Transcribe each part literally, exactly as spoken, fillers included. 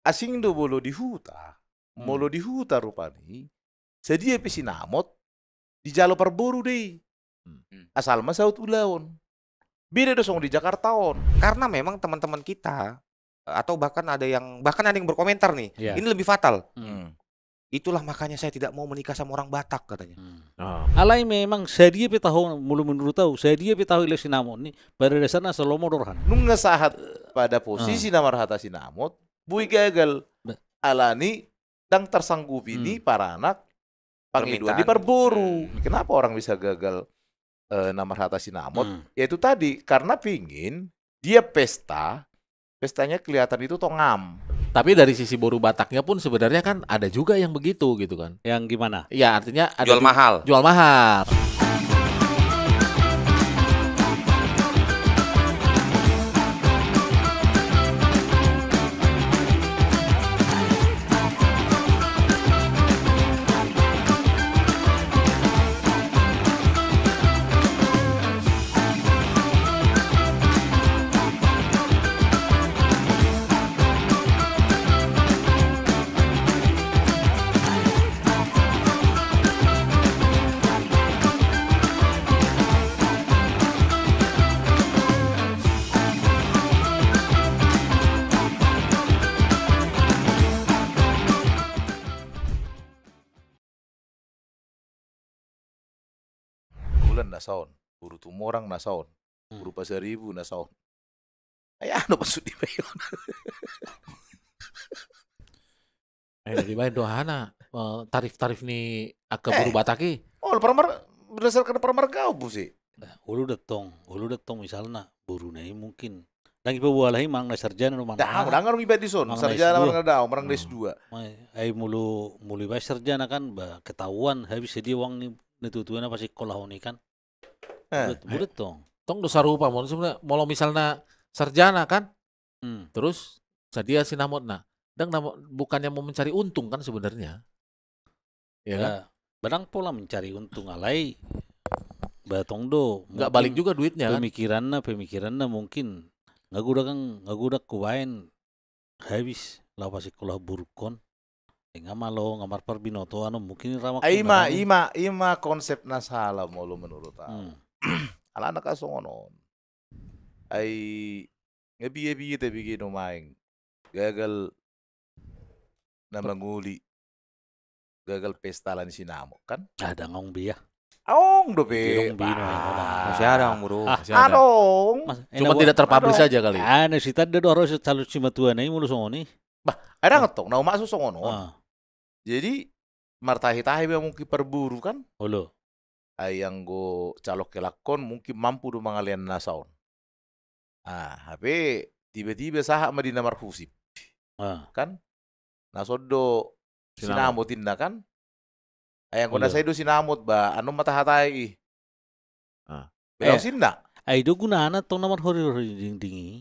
asing do molo di huta. Hmm. Molo di huta rupani, sadia pe sinamot, dijalo parboru do i. Hmm. Asal ma saut ulaon. Beda do songon di Jakarta on. Karena memang teman-teman kita, atau bahkan ada yang, bahkan ada yang berkomentar nih, iya, ini lebih fatal. Hmm. Itulah makanya saya tidak mau menikah sama orang Batak, katanya. Hmm. Ah. Alai memang sadia pe taho, molo menurut au, sadia pe taho ilehon sinamot i, pada dasarna so lomo do rohana. Nunga sahat pada posisi, ah, na marhata sinamot, boi gagal. Be- Alani ndang tarsanggupi ni, hmm, paranak pangidoan ni parboru. Hmm. Kenapa orang bisa gagal, eh, na marhata sinamot? Hmm. Ya itu tadi, karena pingin dia pesta, pestanya kelihatan itu tongam. Tapi dari sisi boru Bataknya pun sebenarnya kan ada juga yang begitu gitu kan. Yang gimana? Ya, artinya ada jual mahal. Jual mahal. Bulan na saon, boru Tumorang na saon, hmm, boru Pasaribu na saon. Ai ano maksud di bayon? Eh, dibaen do hana, eh, tarif-tarif ni angka boru Batak i. Oh, paramar-, berdasarkan paramargaon, Busi. Nah, olo do tong, olo do tong misalna, boruna i mungkin. Lagi paboa alai manang na sarjana do manang na. Dah, manang na, manang na iba di son, manang na sarjana S dua. Manang na dao, manang na, hmm, S dua. Ai, ai molo, molo iba sarjana kan, ba, ketahuan, habis sadia uang ni, na tua-tua na pasikolahon i kan. Eh. Bulat, bulat tong. Tong do sarupa, mon, sebenarnya, molo misalna sarjana kan, hmm, terus sadia sinamotna. Ndang namo-, bukannya mau mencari untung kan sebenarnya. Ya kan? Ya, barang pola mencari untung alai, ba tong do, nggak balik juga duitnya kan? Pemikiranna, pemikiranna mungkin, nga godang, nga godang hubaen habis laho pasikola borungkon. Nga malo, nga marparbinotoan on, mungkin ramak. Ai ima, ima, ima konsep na sala molo menurut au. Hmm. Alana ka songon on. Ai nga bia-bia tabege nuaeng. Gagal na mangoli. Gagal pesta alani sinamot kan? Ada ngong bia. Adong dope. Adong bia, bah. Masih ada, Bro. Ah, masih ada. Adong. Mas, cuma tidak terpublish aja kali. Ah, na sitanda do harus calon simatuana i molo songon i. Bah, ada ngetong, na umak su songon on. Ah. Jadi, martahi-tahi ma mungkin parboru kan? Olo. Ai anggo calon helakhon mungkin mampu do mangalean na saon. Ah, hape tiba-tiba sahat ma di na marhusip. Ah. Kan? Na son do sinamot, sinamot inna kan? Ai anggo na sai do sinamot ba, annon ma tahatai i. Ah. Belaos inna. Ai do gunana tong na marhori-hori dingding i.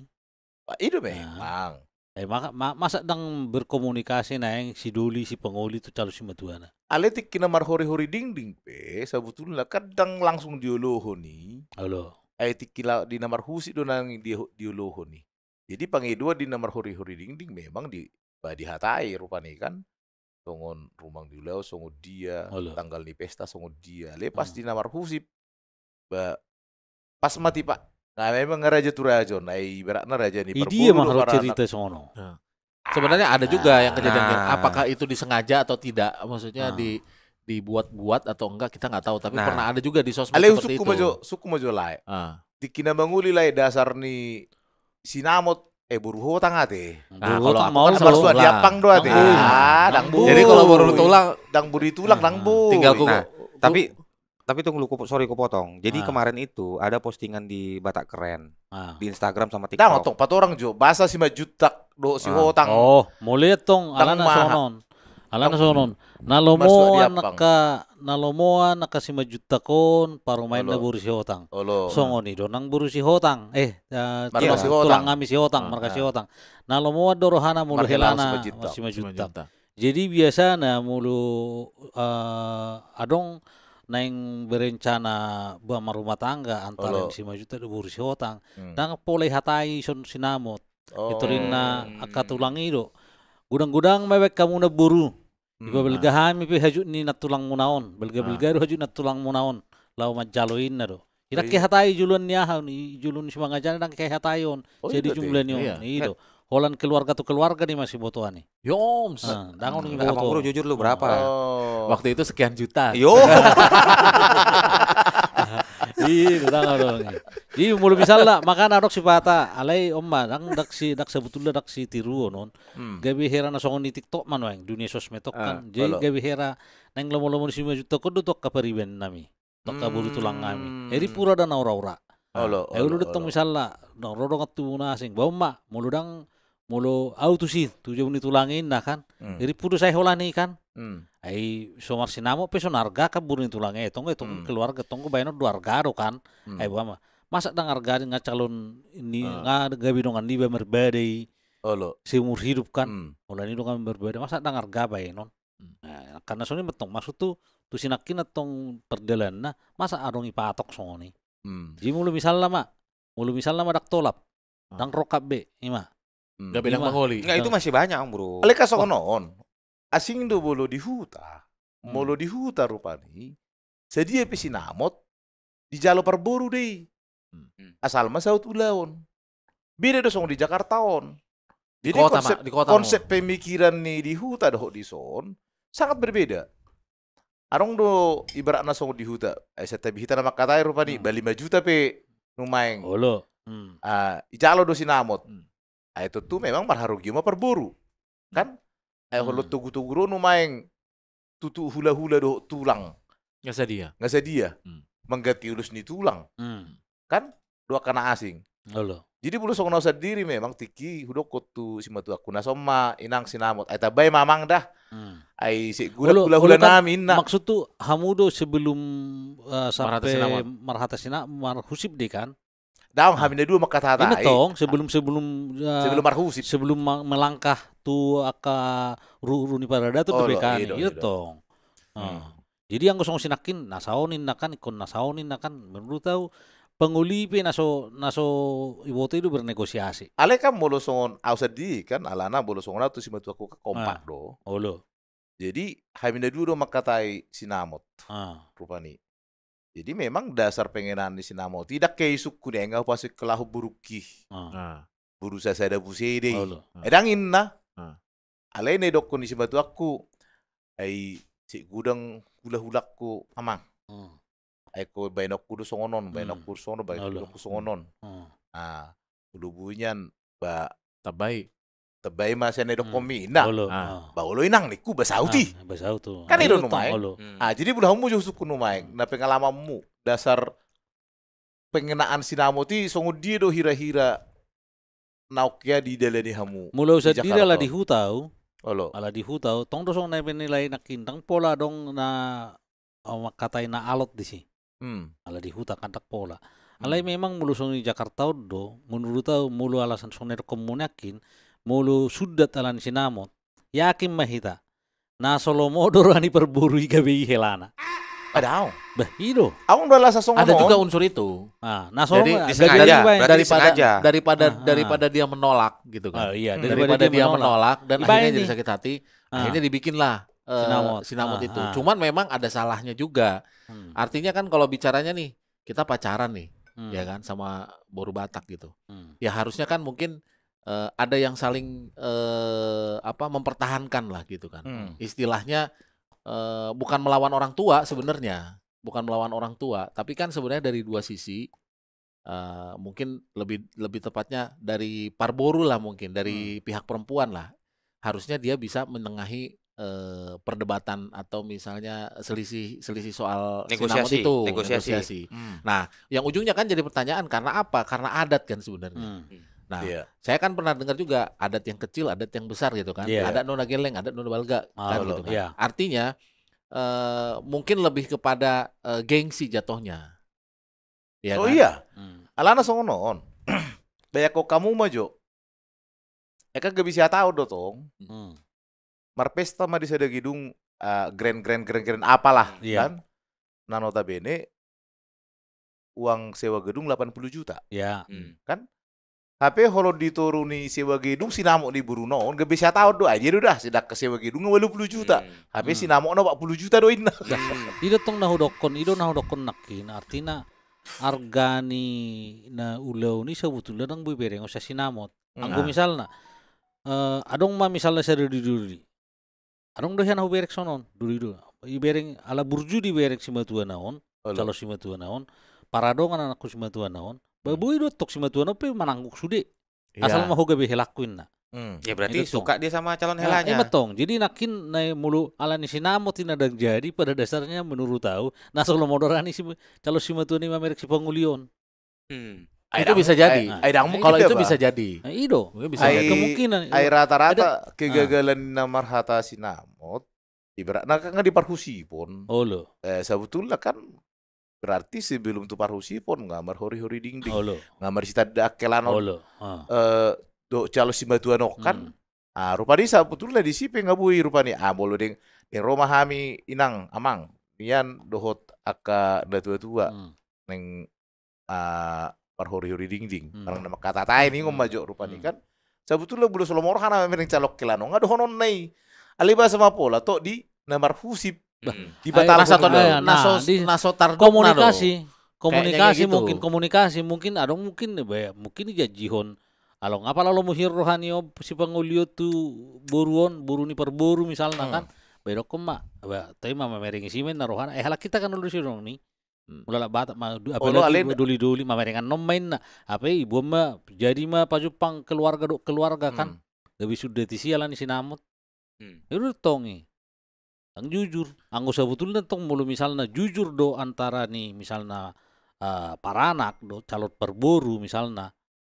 Bah, i do memang. Ai maka, ma-, masa ndang berkomunikasi naeng si doli, si pangoli tu calon simatuana. Alai tingki na marhori-hori dingding pe, sabutulna kan ndang langsung diolohon i. Olo. Ai tingki la-, di na marhusip do naeng di-, diolohon i. Jadi pangidoan di na marhori-hori dingding memang di, bah, dihatai rupani kan. Songon rumang di ulaon, songon dia, olo, tanggal ni pesta, songon dia. Alai pas, hmm, di na marhusip, ba, pas ma tipa. Nah, memang raja tu raja on, ai ibaratna raja ni parboru do, ma harus paranak. Cerita songon on. Nah. Sebenarnya ada juga yang kejadian, nah, apakah itu disengaja atau tidak, maksudnya, nah, di, dibuat-buat atau enggak, kita nggak tahu, tapi, nah, pernah ada juga di sosmed seperti itu. Alai husungkun ma jo, husungkun ma jo lae. Ah. Tingki na mangoli lae dasar ni sinamot, eh, boru hotang ate. Nah, boru hotang, kalau aku kan maol, marsuat di ampang do ate. Ndang boi. Ah, ndang boi. Jadi kalau boru tulang, ndang boi, di tulang, ah, ndang boi. Tinggal ku, nah, ku, tapi, tapi tunggu dulu, ku, sorry, kupotong. Jadi, ah, kemarin itu ada postingan di Batak Keren, ah, di Instagram sama TikTok. Ndang, tong, patorang jo, bahasa Simanjuntak dohot, ah, Sihotang. Oh, molo i tong, ndang alana maha. Songon on. Alana songon on. Na lomoan angka, na lomoan angka Simanjuntak on, parumaenna, olo, boru Sihotang. Olo. Songon i do nang boru Sihotang. Eh, eh, marga Sihotang. Tulang hami Sihotang, ah, marga, ah, Sihotang. Na lomoan do rohana molo helana Simanjuntak. Simanjuntak. Jadi biasana molo, eh, adong naeng berencana ba marrumah tangga antara, olo, Simanjuntak dohot boru Sihotang. Hmm. Ndang pola ihatai songon sinamot. Oh. Itorinna, hmm, angka tulang i do. Godang-godang ma baen hamu namboru. Hmm. Ipabalga hami pe hajut ni nantulangmuna on. Balga-balga do hajut ni nantulangmuna on. Laho manjalo inna do. Ndang kehatai joloan ni aha, ni jolo ni simangaja ndang kehatai on. Oh, jadi jumlah ni on. Iya. I do. Holan keluarga tu keluarga do i ma sibotoan i. Yoms. Ah, ndang on i boto. Jujur lu berapa? Oh. Waktu itu sekian juta. Yo. I do, ndang adong i. Jadi molo misalna, makana adong sipata, alai on ma, ndang, ndang si, ndang sabutulna ndang sitiruon on. Hmm. Gabe hera na songon ni TikTok ma nuaeng, dunia sosmed on kan. Jadi gabe hera naeng lomo-lomo ni simanjujung on do tu angka pariban nami. Tu angka boru tulang nami. Hmm. Jadi pura da na ura-ura. Olo, olo, olo. Ai olo do tong misalna, ndang ro dongan tubu na asing. Bah on ma, molo ndang, molo au tusi, tu jabu ni tulang i inna kan. Hmm. Jadi pura sai holan i kan. Hmm. Ai so marsinamot pe so na arga kan boru ni tulang i, tong, tong keluarga, tong baenon do arga do kan. Hmm. Ai bah on ma. Masa ndang arga di nga calon ni, nga gabe dongan niba marbadai. Olo. Seumur hidup kan. Hmm. Holan i dongan marbadai. Masa ndang arga baenon. Hmm. Nah, karena songon i ma tong, maksud tu, tu si nangkin antong pardalananna, masa adong i patok songon i. Hmm. Jadi molo misalna ma, molo misalna ma ndang tolap, ndang rongkap be, i ma. Hmm. Gabe ndang mangoli. Enggak, itu masih banyak, Bro. Alai kan songon on. Asing do molo di huta. Hmm. Molo di huta rupani, sadia pe sinamot, dijalo parboru do i. Hmm. Asal ma saut ulaon. Beda do songon di Jakarta on. Jadi di kota konsep, ma, di kota konsep pemikiran ni di huta dohot dison sangat berbeda. Adong do ibaratna songon di huta, eh, santabi hita na mangkatai rupani, hmm, ba lima juta pe nuaeng. Olo. Hmm. Ah, ijalo do sinamot. Hmm. Ai tontu memang marharogion ma parboru. Hmm. Kan? Ai, hmm, holot togu-togu do nuaeng tutu hula-hula dohot tulang. Nga sadia. Nga sadia. Hmm. Mangganti ulos ni tulang. Hmm. Kan? Dua angka na asing. Olo. Jadi molo songon au sandiri memang tingki hudokkon tu simatuangku na son ma inang sinamot. Ai tambai ma amang da. Hmm. Ai sai godang hula-hula nami inna. Maksud tu hamu do sebelum, eh, sampe marhata sinamot, marhata sina-, marhusip do i kan? Daong hami na dua mangkatahata. Inna tong, sebelum, sebelum, eh, sebelum marhusip. Sebelum ma-, melangkah tu angka ru-, ru ni paradaton do be kan. Olo, i do, i do. Tong. Hmm. Ah. Jadi anggo songon si nangkin, na saon inna kan, ingkon na saon inna kan, menurut au, pangoli pe na so, na so iboto i do bernegosiasi. Alai kan molo songon au sandiri kan, alana molo songon au tu simatuangku kan kompak do. Ah. Olo. Jadi, hami na dua do mangkatai sinamot. Ah. Rupani. Jadi memang dasar pengenaan ni sinamot i, ndang ke isungkun i, nga hupasahat laho borungki. Ah. Ah. Boru sasada muse do i. Olo. Ah. Eh, ndang inna. Ah. Alai na idokkon ni simatuangku, ai sai godang hula-hulangku amang. Hmm. Ai ingkon baenonku do songon on, hmm, baenonku do songon on, baenonku, olo, do songon on. Hmm. Ah, olo, bunian, ba, tambai. Tambai ma sian na idokkon mi, hmm, inna. Olo. Ah. Ah. Ba olo inang ningku, ba saut i. Ah, ba saut i. Kan i do, olo, nuaeng. Olo. Hmm. Ah, jadi molo hamu jo husungkun nuaeng, na pengalamanmu, dasar pengenaan sinamot i songon dia do hira-hira naung hea didalani hamu di Jakarta? Molo au sandiri ala di huta au. Olo. Ala di huta au, tong do songon na penilai nangkin, ndang pola adong na au mangkatai na alot disi. Hmm. Ala di huta kan ndang pola. Hmm. Alai memang molo songon di Jakarta on do, menurut au molo alasan songon na idokkonmu nangkin, molo sundat ala ni sinamot, yakin ma hita. Na so lomo do roha ni parboru i gabe i helana. Ada au. Bah, i do. Au do alasan songon on. Ada juga unsur itu. Ah, na so lomo. Jadi disengaja. Berarti daripada, disengaja, daripada, ah, daripada dia menolak gitu kan. Oh, iya, daripada dia menolak dan akhirnya jadi sakit hati, ah, akhirnya dibikinlah, eh, sinamot, sinamot itu. Ah, ah. Cuman memang ada salahnya juga. Hmm. Artinya kan kalau bicaranya nih, kita pacaran nih, hmm, ya kan, sama boru Batak gitu. Hmm. Ya harusnya kan mungkin, eh, ada yang saling, eh, apa, mempertahankan lah gitu kan. Hmm. Istilahnya, eh, bukan melawan orang tua sebenarnya, bukan melawan orang tua, tapi kan sebenarnya dari dua sisi, eh, mungkin lebih, lebih tepatnya dari parboru lah mungkin, dari, hmm, pihak perempuan lah. Harusnya dia bisa menengahi, eh, perdebatan atau misalnya selisih, selisih soal sinamot itu, negosiasi, negosiasi. Hmm. Nah, yang ujungnya kan jadi pertanyaan, karena apa? Karena adat kan sebenarnya. Hmm. Nah, iya, saya kan pernah dengar juga, adat yang kecil, adat yang besar gitu kan. Iya. Adat nona geleng, adat nona balga, ah, kan, betul, gitu kan. Iya. Artinya, eh, mungkin lebih kepada, eh, gengsi jatuhnya. Iya kan? Oh iya. Hmm. Alana songon on. Bayakkon hamu ma jo. Eka gabe sihatahon do tong. Hmm. Marpesta ma di sada gedung, eh, grand, grand, grand, grand apalah, iya, kan? Na notabene uang sewa gedung delapan puluh juta. Iya. Hmm. Kan? Hape holong di toru ni sewa gedung sinamot ni boruna on gabe sataon do, ai dia do da, sedangkan sewa gedung na walu pulu juta. Hmm. Hape sinamotna opat pulu juta do inna. I do tong na hudokkon, i do na hudokkon nangkin, artina arga ni na ulaon i sabotulna ndang boi berengon sian sinamot. Anggo misalna, eh, adong ma misalna sada doli-doli. Adong do hea na hubereng songon on, doli do. Ibereng ala burju dibereng simatuana on, calon simatuana on, paradongan anakkon simatuana on, ba boi do tong simatuana on pe mananggung sude. Asal ma ho gabe helangku inna. Ya berarti suka dia sama calon helanya. Ima tong. Jadi nangkin na molo ala ni sinamot i na ndang jadi, pada dasarnya menurut au na so lomo do roha ni calon simatuana i mamereng sipangoli on. Hmm. Itu bisa jadi. Kalau itu bisa jadi. Nah, i do. Mungkin bisa jadi. Kemungkinan. Ai rata-rata kegagalan na marhata sinamot, ibaratna kan nga di parhusipon. Olo. Eh, sebetulna kan berarti sebelum tu parhusipon nga marhori-hori dingding. Olo. Nga marsitanda angkelan on. Olo. Ah. Eh, do calon simatuana on kan. Hmm. Ah, rupani sabetulna disi pe nga boi rupani. Ah, molo deng, deng ro ma hami inang, amang, nian dohot angka natua-tua. Hmm. Neng, ah, parhori-hori dingding. Hmm. Barang na mangkatai-tai ningon ma jo rupani kan. Sabetulna molo so lomo roha na mamereng calon angkelan on, nga dohononna i. Alai boasa ma pola tong di na marhusip. Hmm. Di batalan na so tardok na do. Komunikasi, komunikasi mungkin, komunikasi mungkin adong mungkin, ba, mungkin dijanjihon. Along apa lalo muhir roha ni on sipangoli on tu boru on, boru ni parboru misalna kan. Ba idokkon ma, ba, tai ma mamereng isi ma inna rohana. Eh, halak hita kan olo disi dong ni. Hmm. Molo halak Batak ma, apalagi doli-doli, mamerengan non ma inna. Hape iboan ma, jadi ma pajumpang keluarga dohot keluarga kan. Hmm. Gabe suda disi ala ni sinamot. Hmm. I do tong i. Ndang jujur. Anggo sabetulna tong molo misalna jujur do antara ni misalna, ah, paranak dohot calon parboru misalna.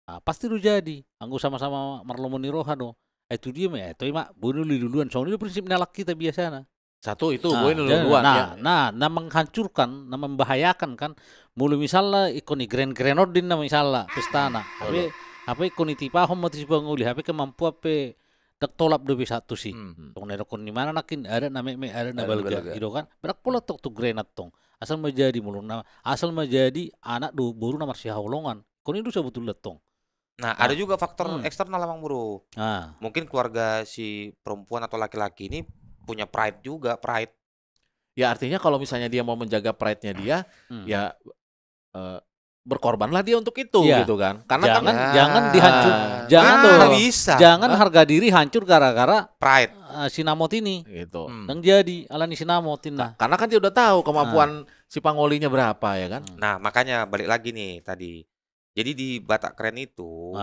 Ah, pasti do jadi. Anggo sama-sama marlomo ni roha do. Eh, tu dia ma, eh, toi ma, boi na luluan. Songon i do prinsip ni halak hita biasana. Satu itu, boi na luluan, nah, ya. Nah, na menghancurkan, na membahayakan kan. Molo misalna ingkon i gren-gren on do inna misalna pestana. Hape, hape ingkon i tipahon ma tu sipangoli, hape kemampuan pe ndang tolap dope sahat tusi. Hmm. Tong na idokkon ni mana nangkin, adat na metmet, adat na balga. Adat na balga. I do kan. Ndang pola tong tu gren an tong. Asal ma jadi molo na, asal ma jadi anak dohot boru na marsihaholongan. Ingkon i do sabetulna tong. Nah, ada juga faktor eksternal, Amang Bro. Ah. Mungkin keluarga si perempuan atau laki-laki ini punya pride juga, pride. Ya, artinya kalau misalnya dia mau menjaga pride-nya dia, ya, eh, berkorbanlah dia untuk itu, gitu kan. Karena kan jangan, jangan dihancur-, jangan, jangan harga diri hancur gara-gara pride, eh, sinamot ini. Gitu. Hmm. Ndang jadi, ala ni sinamot inna. Karena kan dia udah tahu kemampuan si pangolinya berapa, ya kan? Hmm. Nah, makanya balik lagi nih tadi. Jadi di Batak Keren itu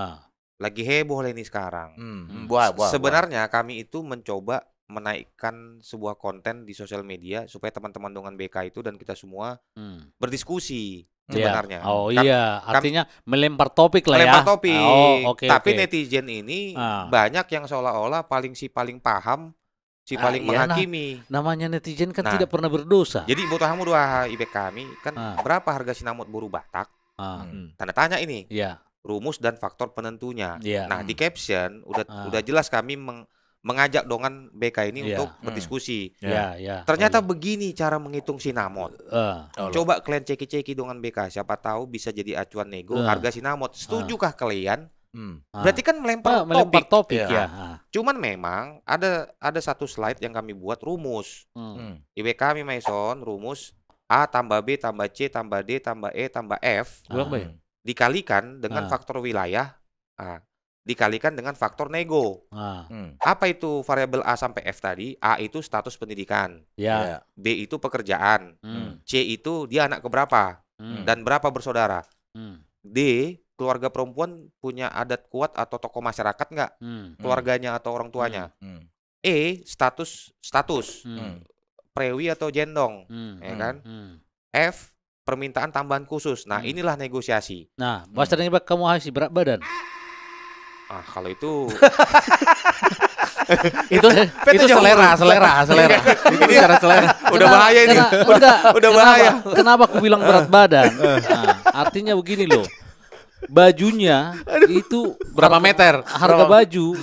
lagi heboh lah ini sekarang. Hmm. Hmm. Buah, buah, buah. Sebenarnya kami itu mencoba menaikkan sebuah konten di sosial media supaya teman-teman dongan B K itu dan kita semua berdiskusi sebenarnya. Oh iya, artinya melempar topik lah ya. Melempar topik. Oh, oke, oke. Tapi netizen ini banyak yang seolah-olah paling si paling paham, si paling menghakimi. Namanya netizen kan tidak pernah berdosa. Jadi boto hamu do aha, Ibek, kami kan berapa harga sinamot boru Batak? Ah. Hmm. Tanda tanya ini. Iya. Rumus dan faktor penentunya. Iya. Nah, di caption udah, udah jelas kami meng-, mengajak dongan B K ini untuk berdiskusi. Iya, iya. Ternyata begini cara menghitung sinamot. Eh. Coba kalian ceki-ceki dongan B K, siapa tahu bisa jadi acuan nego harga sinamot. Setujukah kalian? Hmm. Berarti kan melempar topik. Melempar topik, ya. Cuman memang ada, ada satu slide yang kami buat rumus. Hmm. Ibek, kami ma dison rumus A tambah B tambah C tambah D tambah E tambah F. Ulang, Bay. Dikalikan dengan faktor wilayah, ah, dikalikan dengan faktor nego. Ah. Hmm. Apa itu variabel A sampai F tadi? A itu status pendidikan. Ya. Ya. B itu pekerjaan. Hmm. C itu dia anak keberapa. Hmm. Dan berapa bersaudara. Hmm. D, keluarga perempuan punya adat kuat atau tokoh masyarakat nggak? Hmm. Keluarganya atau orang tuanya. Hmm. Hmm. E, status, status. Hmm. Prewi atau jendong, ya kan? Hmm. F, permintaan tambahan khusus. Nah, inilah negosiasi. Nah, bahasa dengan bak kamu hasil berat badan. Ah, kalau itu itu, itu selera, selera, selera. Ini bicara selera. Udah bahaya ini. Udah bahaya. Kenapa aku bilang berat badan? Nah, artinya begini loh. bajunya itu berapa meter? Harga baju,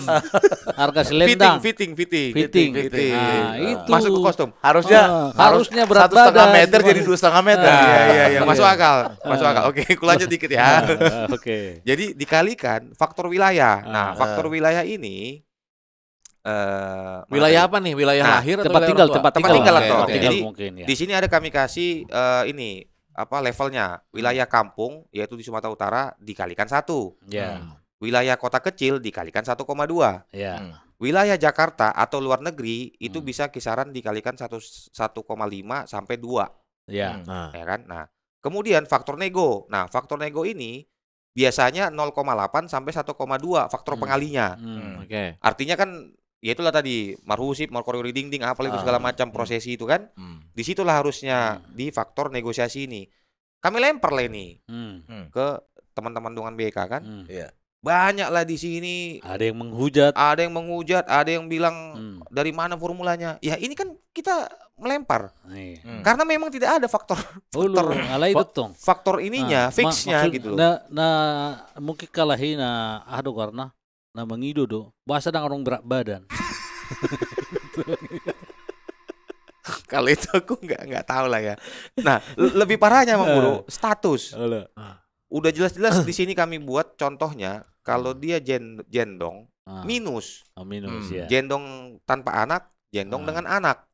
harga selendang. Fitting, fitting, fitting. Fitting. Fitting. Nah, itu. Masuk ke kostum. Harusnya, harusnya berat badan. Satu setengah meter jadi dua setengah meter. Iya, iya, iya. Masuk akal. Masuk akal. Oke, aku lanjut dikit ya. Oke. Jadi dikalikan faktor wilayah. Nah, faktor wilayah ini eh, wilayah apa nih? Wilayah lahir atau tempat tinggal? Tempat tinggal. Tempat tinggal. Jadi mungkin, ya. Di sini ada kami kasih eh, ini apa levelnya, wilayah kampung, yaitu di Sumatera Utara, dikalikan satu. Ya. Wilayah kota kecil dikalikan satu koma dua. Ya. Wilayah Jakarta atau luar negeri itu bisa kisaran dikalikan satu, satu koma lima sampai dua. Ya. Ya kan? Nah, kemudian faktor nego. Nah, faktor nego ini biasanya nol koma delapan sampai satu koma dua faktor pengalinya. Oke. Artinya kan, ya itulah tadi, marhusip, markoreori dingding, apa itu segala macam prosesi itu kan. Disitulah harusnya di faktor negosiasi ini. Kami lempar lah ini ke teman-teman dongan B K kan. Iya. Banyak lah di sini. Ada yang menghujat. Ada yang menghujat, ada yang bilang, "Dari mana formulanya?" Ya, ini kan kita melempar. Karena memang tidak ada faktor, faktor, alai dottong. Faktor ininya, fixnya gitu loh. Nah, nah, mungkin kalahi na, aha do karena na mangido do, bahasa dang adong berat badan. Kalau itu aku nggak nggak tahu lah ya. Nah, lebih parahnya, Mang Guru, status. Udah jelas-jelas di sini kami buat contohnya, kalau dia jen- jendong, minus. Oh, minus, ya. Jendong tanpa anak, jendong dengan anak.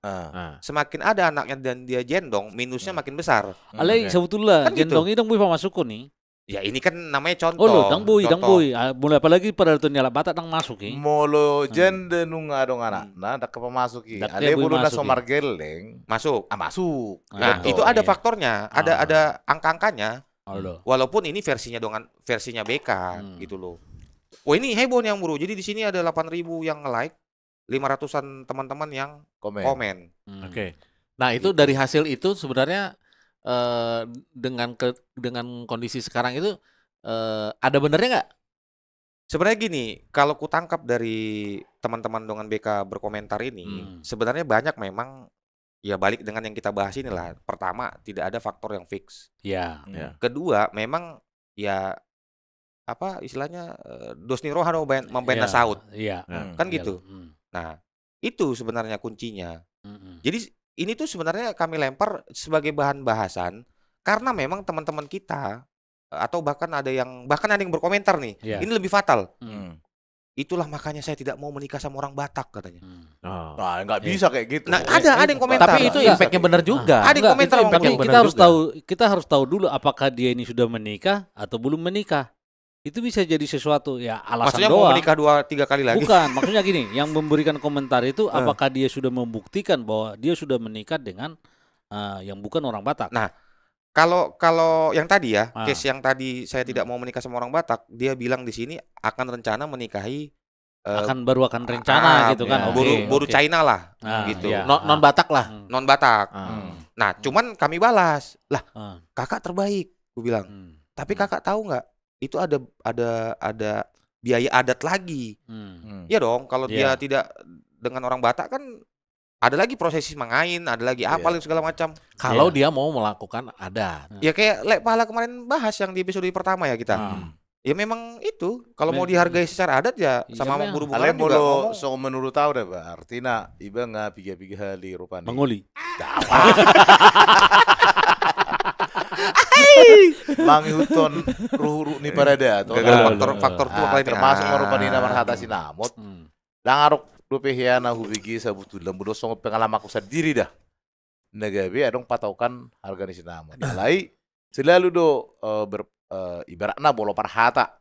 Semakin ada anaknya dan dia jendong, minusnya makin besar. Alai sebetulnya kan gitu. Jendong ini dang boi pamasukkon i. Ya ini kan namanya contoh. Oh, lo, dang boi, dang boi. Ah, mulai apalagi pada tu ni halak Batak dang masuk i. Molo janda nunga adong anakna, dang pamasuk i. Alai molo na so margelleng, masuk. Ah, masuk. Nah, itu ada faktornya, ada ada angka-angkanya. Walaupun ini versinya dongan, versinya B K gitu loh. Wah, ini heboh nih, Amang Guru. Jadi di sini ada delapan ribu yang nge-like, lima ratusan teman-teman yang komen. Oke. Nah, itu dari hasil itu sebenarnya eh, dengan ke, dengan kondisi sekarang itu eh, ada benernya nggak? Sebenarnya gini, kalau kutangkap dari teman-teman dongan B K berkomentar ini, sebenarnya banyak memang, ya, balik dengan yang kita bahas inilah. Pertama, tidak ada faktor yang fix. Ya. Kedua, memang, ya, apa istilahnya, eh, dos ni roha do mambaen na saut. Iya. Kan gitu. Nah, itu sebenarnya kuncinya. Jadi ini tuh sebenarnya kami lempar sebagai bahan bahasan karena memang teman-teman kita, eh, atau bahkan ada yang, bahkan ada yang berkomentar nih, ini lebih fatal. Itulah makanya saya tidak mau menikah sama orang Batak, katanya. Nah, nggak bisa kayak gitu. Nah, ada ada yang komentar. Tapi itu impactnya benar juga. Ada yang komentar, Bang. Kita harus tahu, kita harus tahu dulu apakah dia ini sudah menikah atau belum menikah. Itu bisa jadi sesuatu, ya, alasan doang. Maksudnya mau menikah dua tiga kali lagi? Bukan, maksudnya gini, yang memberikan komentar itu apakah dia sudah membuktikan bahwa dia sudah menikah dengan eh, yang bukan orang Batak. Nah, kalau kalau yang tadi ya, case yang tadi saya tidak mau menikah sama orang Batak, dia bilang di sini akan rencana menikahi eh, akan, baru akan rencana gitu kan. Boru, boru China lah gitu. Non, non Batak lah. Non Batak. Nah, cuman kami balas, "Lah, kakak terbaik," gue bilang. "Tapi kakak tahu nggak, itu ada ada ada biaya adat lagi?" Iya dong, kalau dia tidak dengan orang Batak kan ada lagi prosesi mangain, ada lagi apa segala macam. Kalau dia mau melakukan adat. Ya kayak lek pala kemarin bahas yang di episode pertama ya kita. Ya memang itu, kalau mau dihargai secara adat ya sama Amang Guru Bungaran juga ngomong. So menurut au da, artina iba nga piga-piga hali rupani. Mangoli. Mangihuthon ruhuruk ni paradaton. Faktor, faktor tua, termasuk rupani na marhata sinamot. Dang adong dope hea na hubege sabutulna, molo songon pengalamanku sandiri da. Na gabe adong patokan harga ni sinamot. Alai selalu do eh, ber, eh, ibaratna molo parhata.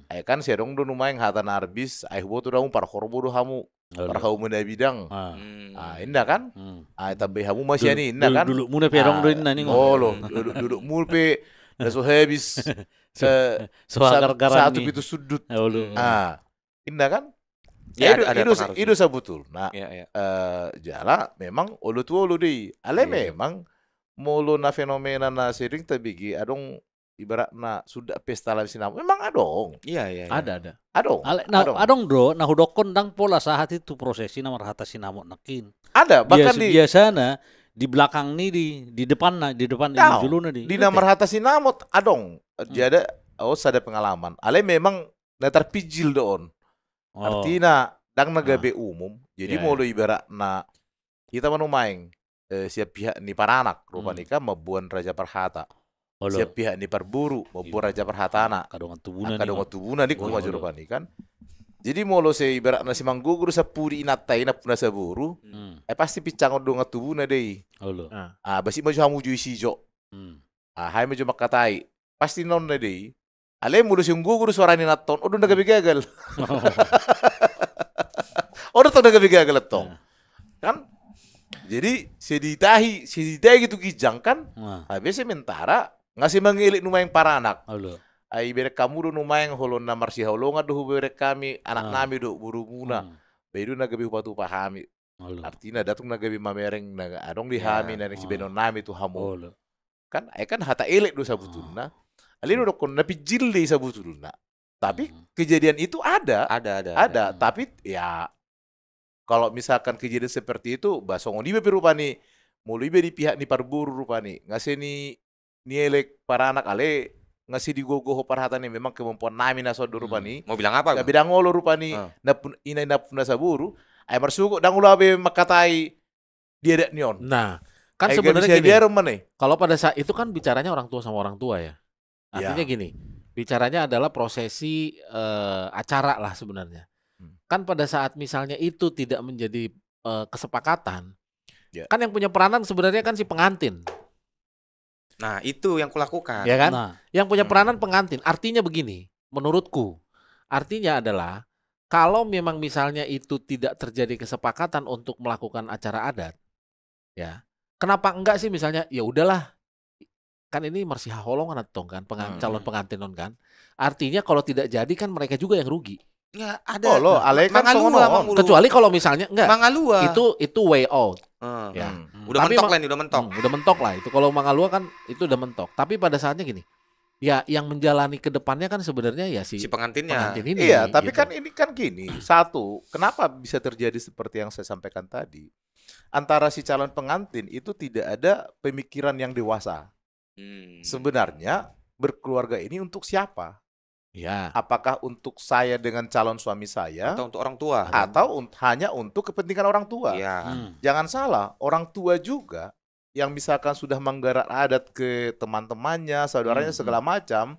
Ai kan sai adong do nuaeng hata na arbis, ai huboto do hamu, parhorbo do hamu, parhaumon na bidang. Ah, inna kan? Ai tambai hamu ma sian i, inna kan? Dudukmuna pe adong do inna ninna. Olo, dudukmu pe na so habis. Satu pitu sundut. Ah, inna kan? Ya, i do, i do sabutulna. Jala memang olo tu olo do i. Alai memang molo na fenomena na sering tabege adong ibaratna suda pesta lam sinamot. Memang adong. Iya, iya. Ada, ada. Adong. Adong do na hudokkon dang pola sahat i tu prosesi na marhata sinamot nangkin. Ada, bahkan di biasana di belakang ni, di depanna, di depan, di juluna di. Di na marhata sinamot adong. Jadi on sada pengalaman. Alai memang na tarpinjil do on. Oh. Artina, ndang na gabe umum. Jadi molo ibaratna, hita ma nuaeng, eh, sian pihak ni paranak, rupani kan mamboan raja parhata. Olo. Sian pihak ni parburu, mamboan raja parhatana. Angka dongan tubuna ni. Angka dongan tubuna ni, olo, rupani kan. Jadi molo se ibaratna si manggogo do sampudi inanta i, nampuna saboru, ai pasti pincangon dongan tubuna do i. Olo. Ah, basi ma jo hamu jo isi jo. Ah, hami ma jo mangkatai. Pasti non na do i. Alai molo sai manggogo do suara ni inanta on, on do na gabe gagal. On do tong na gabe gagal tong. Kan? Jadi, sai ditahi, sai ditahi gitu ginjang kan? Nah. Habis sementara, nga sai mangelek nuaeng paranak. Olo. Ai bereng hamu do nuaeng holong na marsihaholongan do hubereng hami, anak nami do borumuna. Ba i do na gabe hupatupa hami. Olo. Artina, datung na gabe mamereng na adong di hami, na naeng sibahenon nami tu hamu. Olo. Kan, ai kan hata elek do sabutulna. Alai dohonon na pinjil do i sabutulna. Tapi kejadian itu ada. Ada, ada, ada. Tapi ya, kalau misalkan kejadian seperti itu, ba songon i ma pe rupani, molo iba di pihak ni parburu rupani, nga sai ni, nielek paranak, alai nga sai digogo ho parhata ni, memang kemampuan nami na so do rupani. Mau bilang apa? Gabe ndang olo rupani, nampun-, ina nampuna saboru, ai marsogot ndang olo be mangkatai di adat ni on. Nah, kan sebenarnya gini, kalau pada saat itu kan bicaranya orang tua sama orang tua ya. Artinya gini, bicaranya adalah prosesi, eh, acara lah sebenarnya. Kan pada saat misalnya itu tidak menjadi, eh, kesepakatan, kan yang punya peranan sebenarnya kan si pengantin. Nah, itu yang kulakukan. Ya kan? Nah. Yang punya peranan pengantin. Artinya begini, menurutku. Artinya adalah, kalau memang misalnya itu tidak terjadi kesepakatan untuk melakukan acara adat, ya, kenapa enggak sih misalnya, ya udahlah, kan ini marsihaholongan tong kan, pengan-, calon pengantin on kan. Artinya kalau tidak jadi kan mereka juga yang rugi. Ya, ada. Olo, alai kan mangalua, songon on. Kecuali kalau misalnya, enggak. Mangalua. Itu, itu way out. Ya. Udah mentok lah ini, udah mentok. Hmm, udah mentok lah itu. Kalau mangalua kan itu udah mentok. Tapi pada saatnya gini, ya, yang menjalani ke depannya kan sebenarnya ya si pengantinnya. Si pengantin ini, gitu. Iya, tapi kan ini kan gini. Satu, kenapa bisa terjadi seperti yang saya sampaikan tadi? Antara si calon pengantin itu tidak ada pemikiran yang dewasa. Hmm. Sebenarnya berkeluarga ini untuk siapa? Ya. Apakah untuk saya dengan calon suami saya? Atau untuk orang tua? Atau un-, hanya untuk kepentingan orang tua? Ya. Hmm. Jangan salah, orang tua juga yang misalkan sudah menggarap adat ke teman-temannya, saudaranya, segala macam,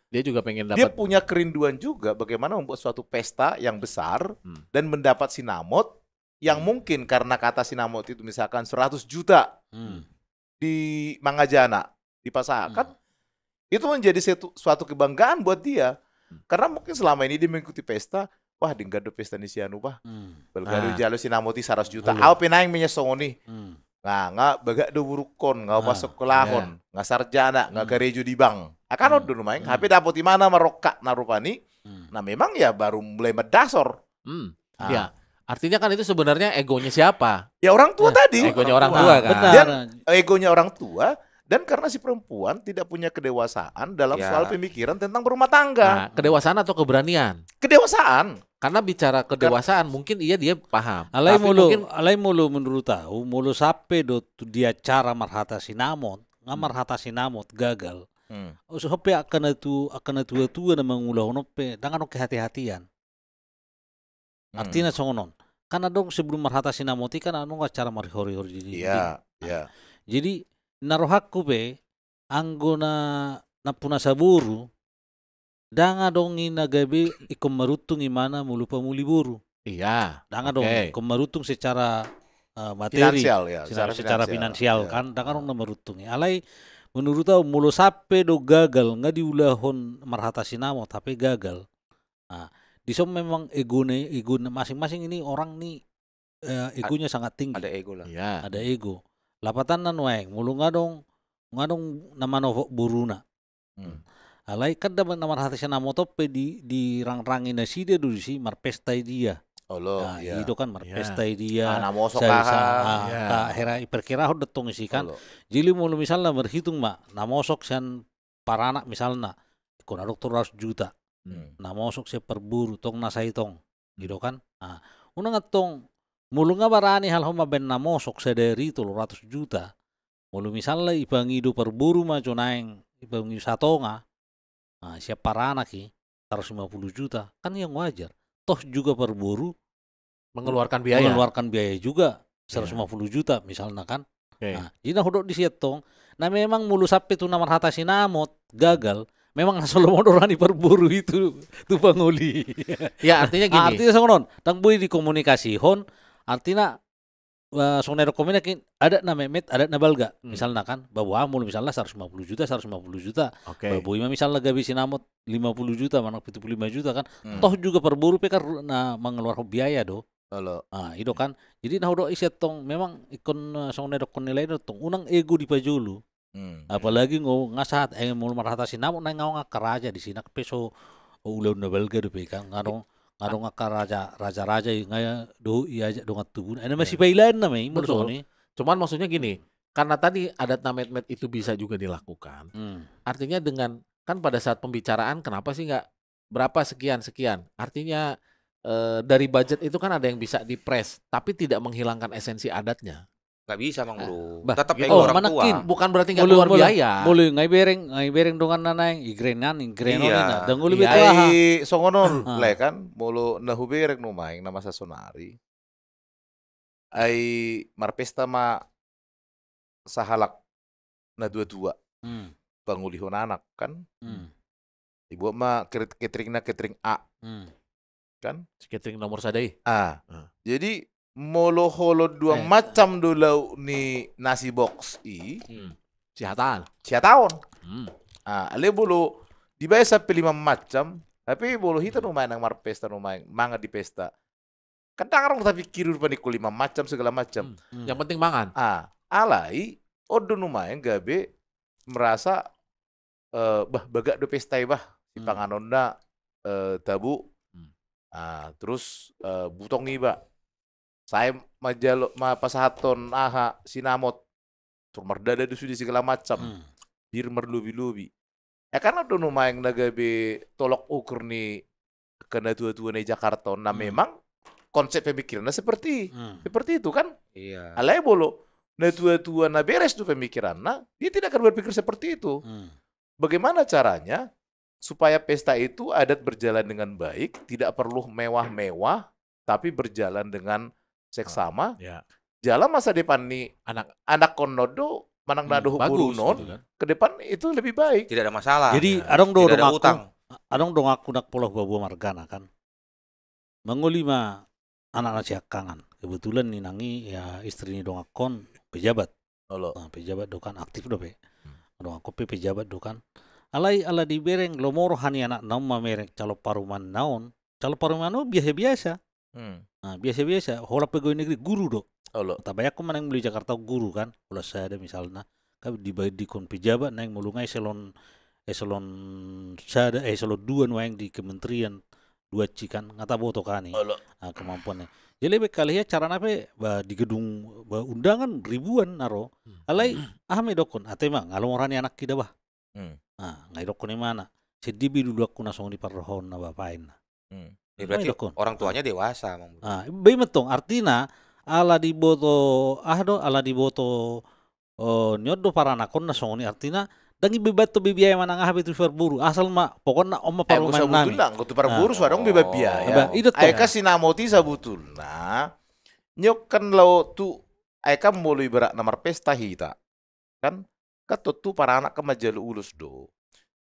dia juga pengen dapat. Dia punya kerinduan juga bagaimana membuat suatu pesta yang besar dan mendapat sinamot yang mungkin karena kata sinamot itu misalkan seratus juta di Mangajana dipasahakan, itu menjadi setu-, suatu kebanggaan buat dia. Karena mungkin selama ini dia mengikuti pesta, wah, denggan do pesta ni si anu bah. Balga do jalo sinamot i saratus juta. Au pe naeng ma nian songon i. Nga, nga bagak do borungkon, nga pasakolahon, nga sarjana, nga karejo di bank. Akan on do nuaeng, hape dapot imana ma rongkapna rupani. Nah, memang ya baru mulai mandasor. Ya. Artinya kan itu sebenarnya egonya siapa? Ya, orang tua tadi. Egonya orang tua kan. Benar. Dan egonya orang tua, dan karena si perempuan tidak punya kedewasaan dalam soal pemikiran tentang berumah tangga. Nah, kedewasaan atau keberanian? Kedewasaan. Karena bicara kedewasaan, mungkin iya dia paham. Alai molo, alai molo menurut au, molo sampe do tu di acara marhata sinamot, nga marhata sinamot gagal. Songon pe angka na tu-, angka na tua-tua na mangulahon on pe, ndang adong kehati-hatian. Artina songon on. Kan adong sebelum marhata sinamot i kan adong acara marihori-hori di dinding. Iya, iya. Jadi, na rohangku pe, anggo na nampuna saboru, ndang adong i na gabe ingkon maruntung imana molo pamuli boru. Iya. Ndang adong ingkon maruntung secara, eh, materi, finansial, ya, secara, secara finansial kan, ndang adong na maruntung i. Alai, menurut au, molo sampe do gagal, nga diulahon marhata sinamot, hape gagal. Nah, dison memang egona, egona masing-masing ini orang ni, eh, egonya sangat tinggi. Ada ego lah. Iya. Ada ego. Lapatanna nuaeng, molo nga adong, nga adong na manopot boruna. Alai kan damang na marhata sinamot on pe di, dirangrangi nasida do disi marpesta i dia. Olo, iya. I do kan marpesta i dia. Ah, na mosok aha. Hera i perkirahon do tong isi kan. Jadi molo misalna marhitung ma, na mosok sian paranak misalna, ingkon adong tolu ratus juta. Na mosok sian parburu tong na sai tong. I do kan. Nah, unang antong, molo nga barani halak on mambaen na mosok sadari tolu ratus juta. Molo misalna ipangido parboru ma jo naeng, ipangido Satonga. Nah, sian paranak i seratus lima puluh juta, kan yang wajar. Toh juga parboru mengeluarkan biaya. Mengeluarkan biaya juga seratus lima puluh juta misalna kan. Oke. Nah, jadi na hudok di sian tong, na memang molo sampe tu na marhata sinamot gagal, memang na so lomo do roha ni parboru i tu pangoli. Ya, artinya gini. Artinya songon on, ndang boi dikomunikasihon, artina, eh, songon na didokkon i, adat na metmet, adat na balga. Hmm. Misalna kan, ba boha molo misalna seratus lima puluh juta, seratus lima puluh juta. Oke. Ba boi ma misalna gabe sinamot lima puluh juta, manang pitu puluh lima juta kan. Hmm. Toh juga parboru pe kan ru-, na mengeluarkan biaya do. Olo. Ah, i do kan. Jadi na hudok i sian tong memang ingkon, eh, songon na didokkon ni lae do tong, unang ego dipajolo. Hmm. Apalagi nga sahat, eh, molo marhata sinamot naeng adong angka raja di si, nang pe so ulaon na balga dope kan, nga adong, nga adong angka raja, raja-raja i nga dohot i ajak dongan tubuna. Ai na masipailaan nama i molo songon i. Cuman maksudnya gini, karena tadi adat na metmet itu bisa juga dilakukan. Hmm. Artinya dengan, kan pada saat pembicaraan, kenapa sih nggak berapa sekian, sekian. Artinya, eh, dari budget itu kan ada yang bisa dipres, tapi tidak menghilangkan esensi adatnya. Nggak bisa, Mang Bro. Tetap ego orang tua. Bukan berarti nggak keluar biaya. Molo nga ibereng, nga ibereng dongan na naeng, igerenan, igerenon. Iya. Ndang olo be tu aha. Ai songon on, le kan, molo na hubereng nuaeng na masa sonari. Ai marpesta ma sahalak na tua-tua. Hmm. Pangolihon anak kan. Hmm. Dibuat ma ket-, catering na catering A. Hmm. Kan? Si catering nomor sada i. Ah. Ah. Jadi molo holon dua macam do lauk ni nasi box i. Hmm. Sihatahon. Sihatahon. Hmm. Ah, alai molo dibaen sampe lima macam, tapi molo hita nuaeng nang marpesta nuaeng, mangan di pesta. Kan ndang adong tapikiri rupani ingkon lima macam segala macam. Hmm, hmm. Yang penting mangan. Ah, alai on do nuaeng gabe merasa, eh, bah, bagak do pesta i bah, sipanganonna, eh, tabo. Hmm. Ah, terus, eh, butong iba. Sai manjalo, ma pasahathon aha, sinamot. Tor mardada do sude segala macam. Hmm. Bir marlobi-lobi. Eh, kan on do nuaeng na gabe tolok ukur ni angka na tua-tua na di Jakarta on, na memang konsep pemikirannya seperti, seperti itu kan? Iya. Alai molo na tua-tua na beres do pemikiranna, dia tidak akan berpikir seperti itu. Hmm. Bagaimana caranya supaya pesta itu adat berjalan dengan baik, tidak perlu mewah-mewah, tapi berjalan dengan seksama. Ya. Jala masa depan ni anak, anakkon on do, manang na dohot boruna on, gitu kan, ke depan itu lebih baik. Tidak ada masalah. Jadi, ya, adong do donganku, adong donganku nang pola Hubabua margana kan. Mangoli ma anakna siangkangan. Kebetulan inang i, ya, istri ni donganku on pejabat. Olo. Nah, pejabat do kan, aktif dope. Hmm. Donganku pe pejabat do kan. Alai ala dibereng lomo roha ni anakna on mamereng calon parumaenna on. Calon parumaenna on biasa-biasa. Hmm. Nah, biasa-biasa, holan pegawai negeri, guru do. Olo. Tabayangkon manang molo di Jakarta guru kan, holan sada misalna. Kan dibaen dikon pejabat, naeng molo nga eselon, eselon sada, eh, eselon dua nuaeng di kementerian, dua C kan, nga taboto kan i. Olo. Ah, kemampuannya. Jadi lebih kali ya carana pe, ba, di gedung, ba, undangan ribuan na ro. Hmm. Alai, aha ma didokkon, ate ma, nga lomo roha ni anakki da bah. Hmm. Ah, nga didokkon imana. Sai dia be dulu angka na songon i parrohaonna bapaenna. Hmm. Ya, berarti orang tuanya dewasa, Mang Budi. Ah, ba i ma tong, artina, ala diboto, aha do, ala diboto, oh, ni on do paranakhon na songon i, artina, ndang dibebanhon be biaya manang aha be tu parboru, asal ma, pokokna on ma parumaennami. Sabotulna, anggo tu parboru so adong beban biaya. Ba, i do tong. Ai kan sinamot i sabotulna, ni on kan laho tu, ai kan molo ibaratna marpesta hita. Kan, kan tontu paranak kan manjalo ulos do.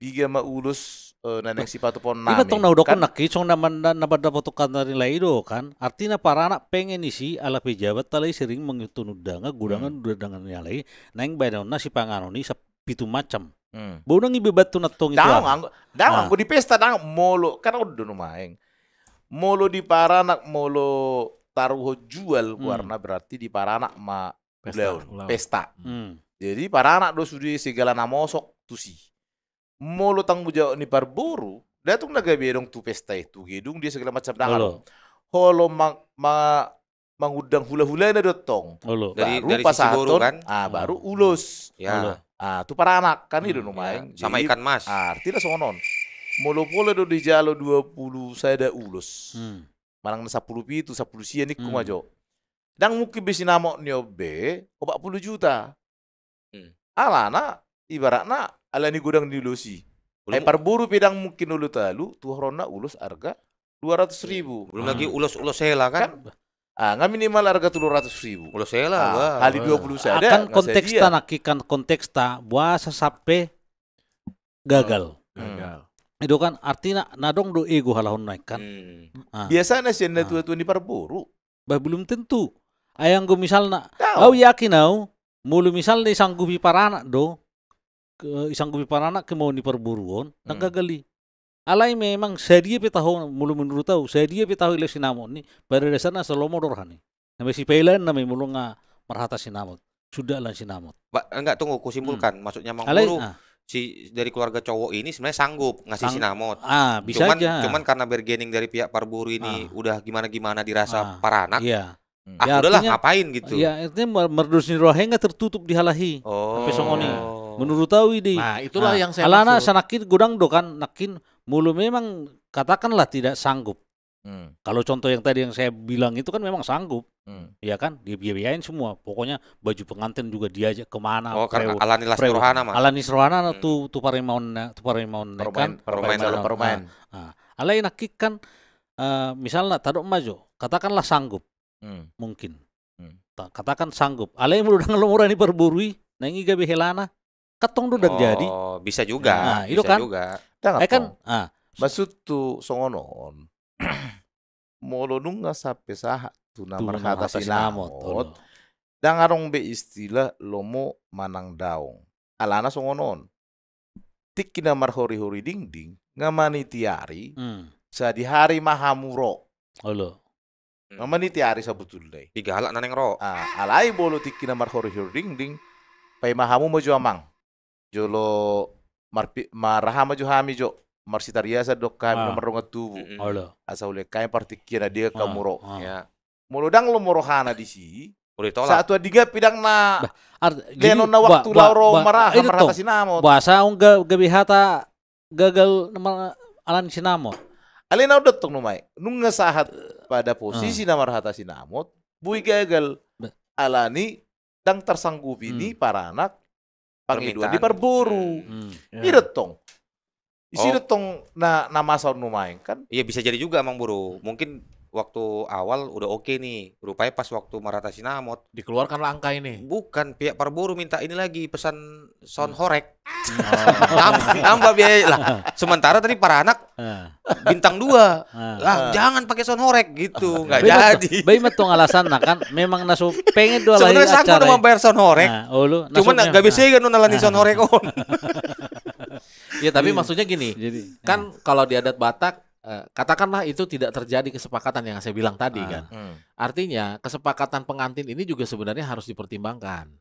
Piga ma ulos, eh, na naeng sipatupaonnami. Ima tong na hudok kan, nangkin, songon na, na, na mandapothon hata ni lae i do kan. Artina paranak pengen isi ala pejabat, alai sering mangihut undangan, godangan, undangan ni lae i, naeng baenonna sipanganon i sa-, pitu macam. Hmm. Ba unang dibebanhon antong i tu aha. Ndang, anggo di pesta ndang, molo, kan on do nuaeng. Molo di paranak, molo taruhon jual, hmm, goarna berarti di paranak ma Pesta, ulaon, ulaon. Pesta. Hmm. Jadi paranak do sude segala na mosok tusi. Molo tanggung jawab ni parboru, ndang tung na gabe adong tu pesta i, tu gedung dia segala macam, ndang adong. Olo. Holo ma-, ma-, mangundang hula-hulana do tong. Olo. Dari, baru dari sisi pasahaton, boru kan? Ah, baru ulos. Ya. Olo. Ah, tu paranak kan i do nuaeng. Ya. Sama jadi, ikan mas. Ah, artina songon on. Molo pola do dijalo dua pulu sada ulos. Hmm. Manang na sampulu pitu, sampulu sia ningku ma jo. Ndang mungkin be sinamot ni on be opat pulu juta. Hmm. Alana, ibaratna, ala ni godang ni ulos i. Eh, parboru pe ndang mungkin olo talu, tuhorononna ulos arga dua ratus ribu. Belum lagi ulos-ulos hela kan? Ah, nga minimal arga tolu ratus ribu. Ulos hela, ah, kali dua puluh sada, kan nga konteksta sadia. Nangkin kan konteksta, boasa sampe gagal. Gagal. I do kan, artina na adong do ego halak on nangkin kan. Ah. Biasana sian na tua-tua ni parboru. Bah, belum tentu. Ai anggo misalna, au yakin au, molo misalna disanggupi paranak do, ke, disanggupi paranak ke mau ni parboru on, ndang gagal i. Alai memang sadia pe taho, molo menurut au, sadia pe taho ilehon sinamot ni, pada dasarna asa lomo do rohana i. Na masipailaan nama i molo nga marhata sinamot. Suda lan sinamot. Ba, enggak, tunggu, ku simpulkan. Maksudnya Amang Boru, si, dari keluarga cowok ini sebenarnya sanggup ngasih sinamot. Ah, bisa aja. Cuman karena bargaining dari pihak parboru ini udah gimana-gimana dirasa paranak. Iya. Ah, udahlah, ngapain gitu. Iya, artinya mer-, merdos ni roha i nga tertutup di halak i. Oh. Sampe songon i. Menurut au i do i. Nah, itulah yang saya maksud. Alana sanangkin godang do kan, nangkin molo memang katakanlah tidak sanggup. Kalau contoh yang tadi yang saya bilang itu kan memang sanggup. Iya kan? Dia biayain semua. Pokoknya baju pengantin juga diajak kemana. Oh, karena alani las ni rohana ma. Alani las ni rohana tu, tu parimaonna, tu parimaonna kan. Parumaen, parumaen. Alai nangkin kan, eh, misalna tadok ma jo, katakanlah sanggup. Mungkin. Katakan sanggup. Alai molo ndang lomo roha ni parboru i, naeng i gabe helana. Kan tong do ndang jadi. Oh, bisa juga. Nah, i do kan. Bisa juga. Ndang, eh, kan, ah. Maksudhu songon on. Molo nunga sampe sahat tu na marhata sinamot, ndang adong be istilah lomo manang daong. Alana songon on. Tingki na marhori-hori dingding, nga manitiari, sadihari ma hamu ro. Olo. Nga manitiari sabutulna i. Tiga halak na naeng ro. Ah, alai molo tingki na marhori-hori dingding, paima hamu ma jo amang. Jolo marpi-, mar-, aha ma jo hami jo, marsitariasan do hami na mardongan tubu. Asa hulehon hami partingkian na denggan hamu ro. Molo ndang lomo rohana disi, sahat tu andingan pe ndang na lehonon na waktu laho ro marhata sinamot. Boasa on ga-, gabe hata gagal alani sinamot. Alai na on do tong nuaeng, nunga sahat pada posisi na marhata sinamot, boi gagal. Alani ndang tarsanggupi ni paranak pangidoan ni parboru. I do tong. Isi do tong na, na masa on nuaeng kan. Iya, bisa jadi juga, Amang Boru. Mungkin waktu awal udah oke nih, rupanya pas waktu marhata sinamot dikeluarkanlah angka ini. Bukan, pihak parboru minta ini lagi, pesan sound horek. Tambah, tambah biaya lah. Sementara tadi paranak bintang dua. Lah, jangan pakai sound horek gitu. Nggak jadi. Baen ma tong alasanna kan, memang na so pengen do alai acara i. Sebenarnya sanggup do mambayar sound horek. Cuman nggak bisa kan alani sound horek on. Ya, tapi maksudnya gini, kan kalau di adat Batak, eh, katakanlah itu tidak terjadi kesepakatan yang saya bilang tadi kan. Artinya kesepakatan pengantin ini juga sebenarnya harus dipertimbangkan.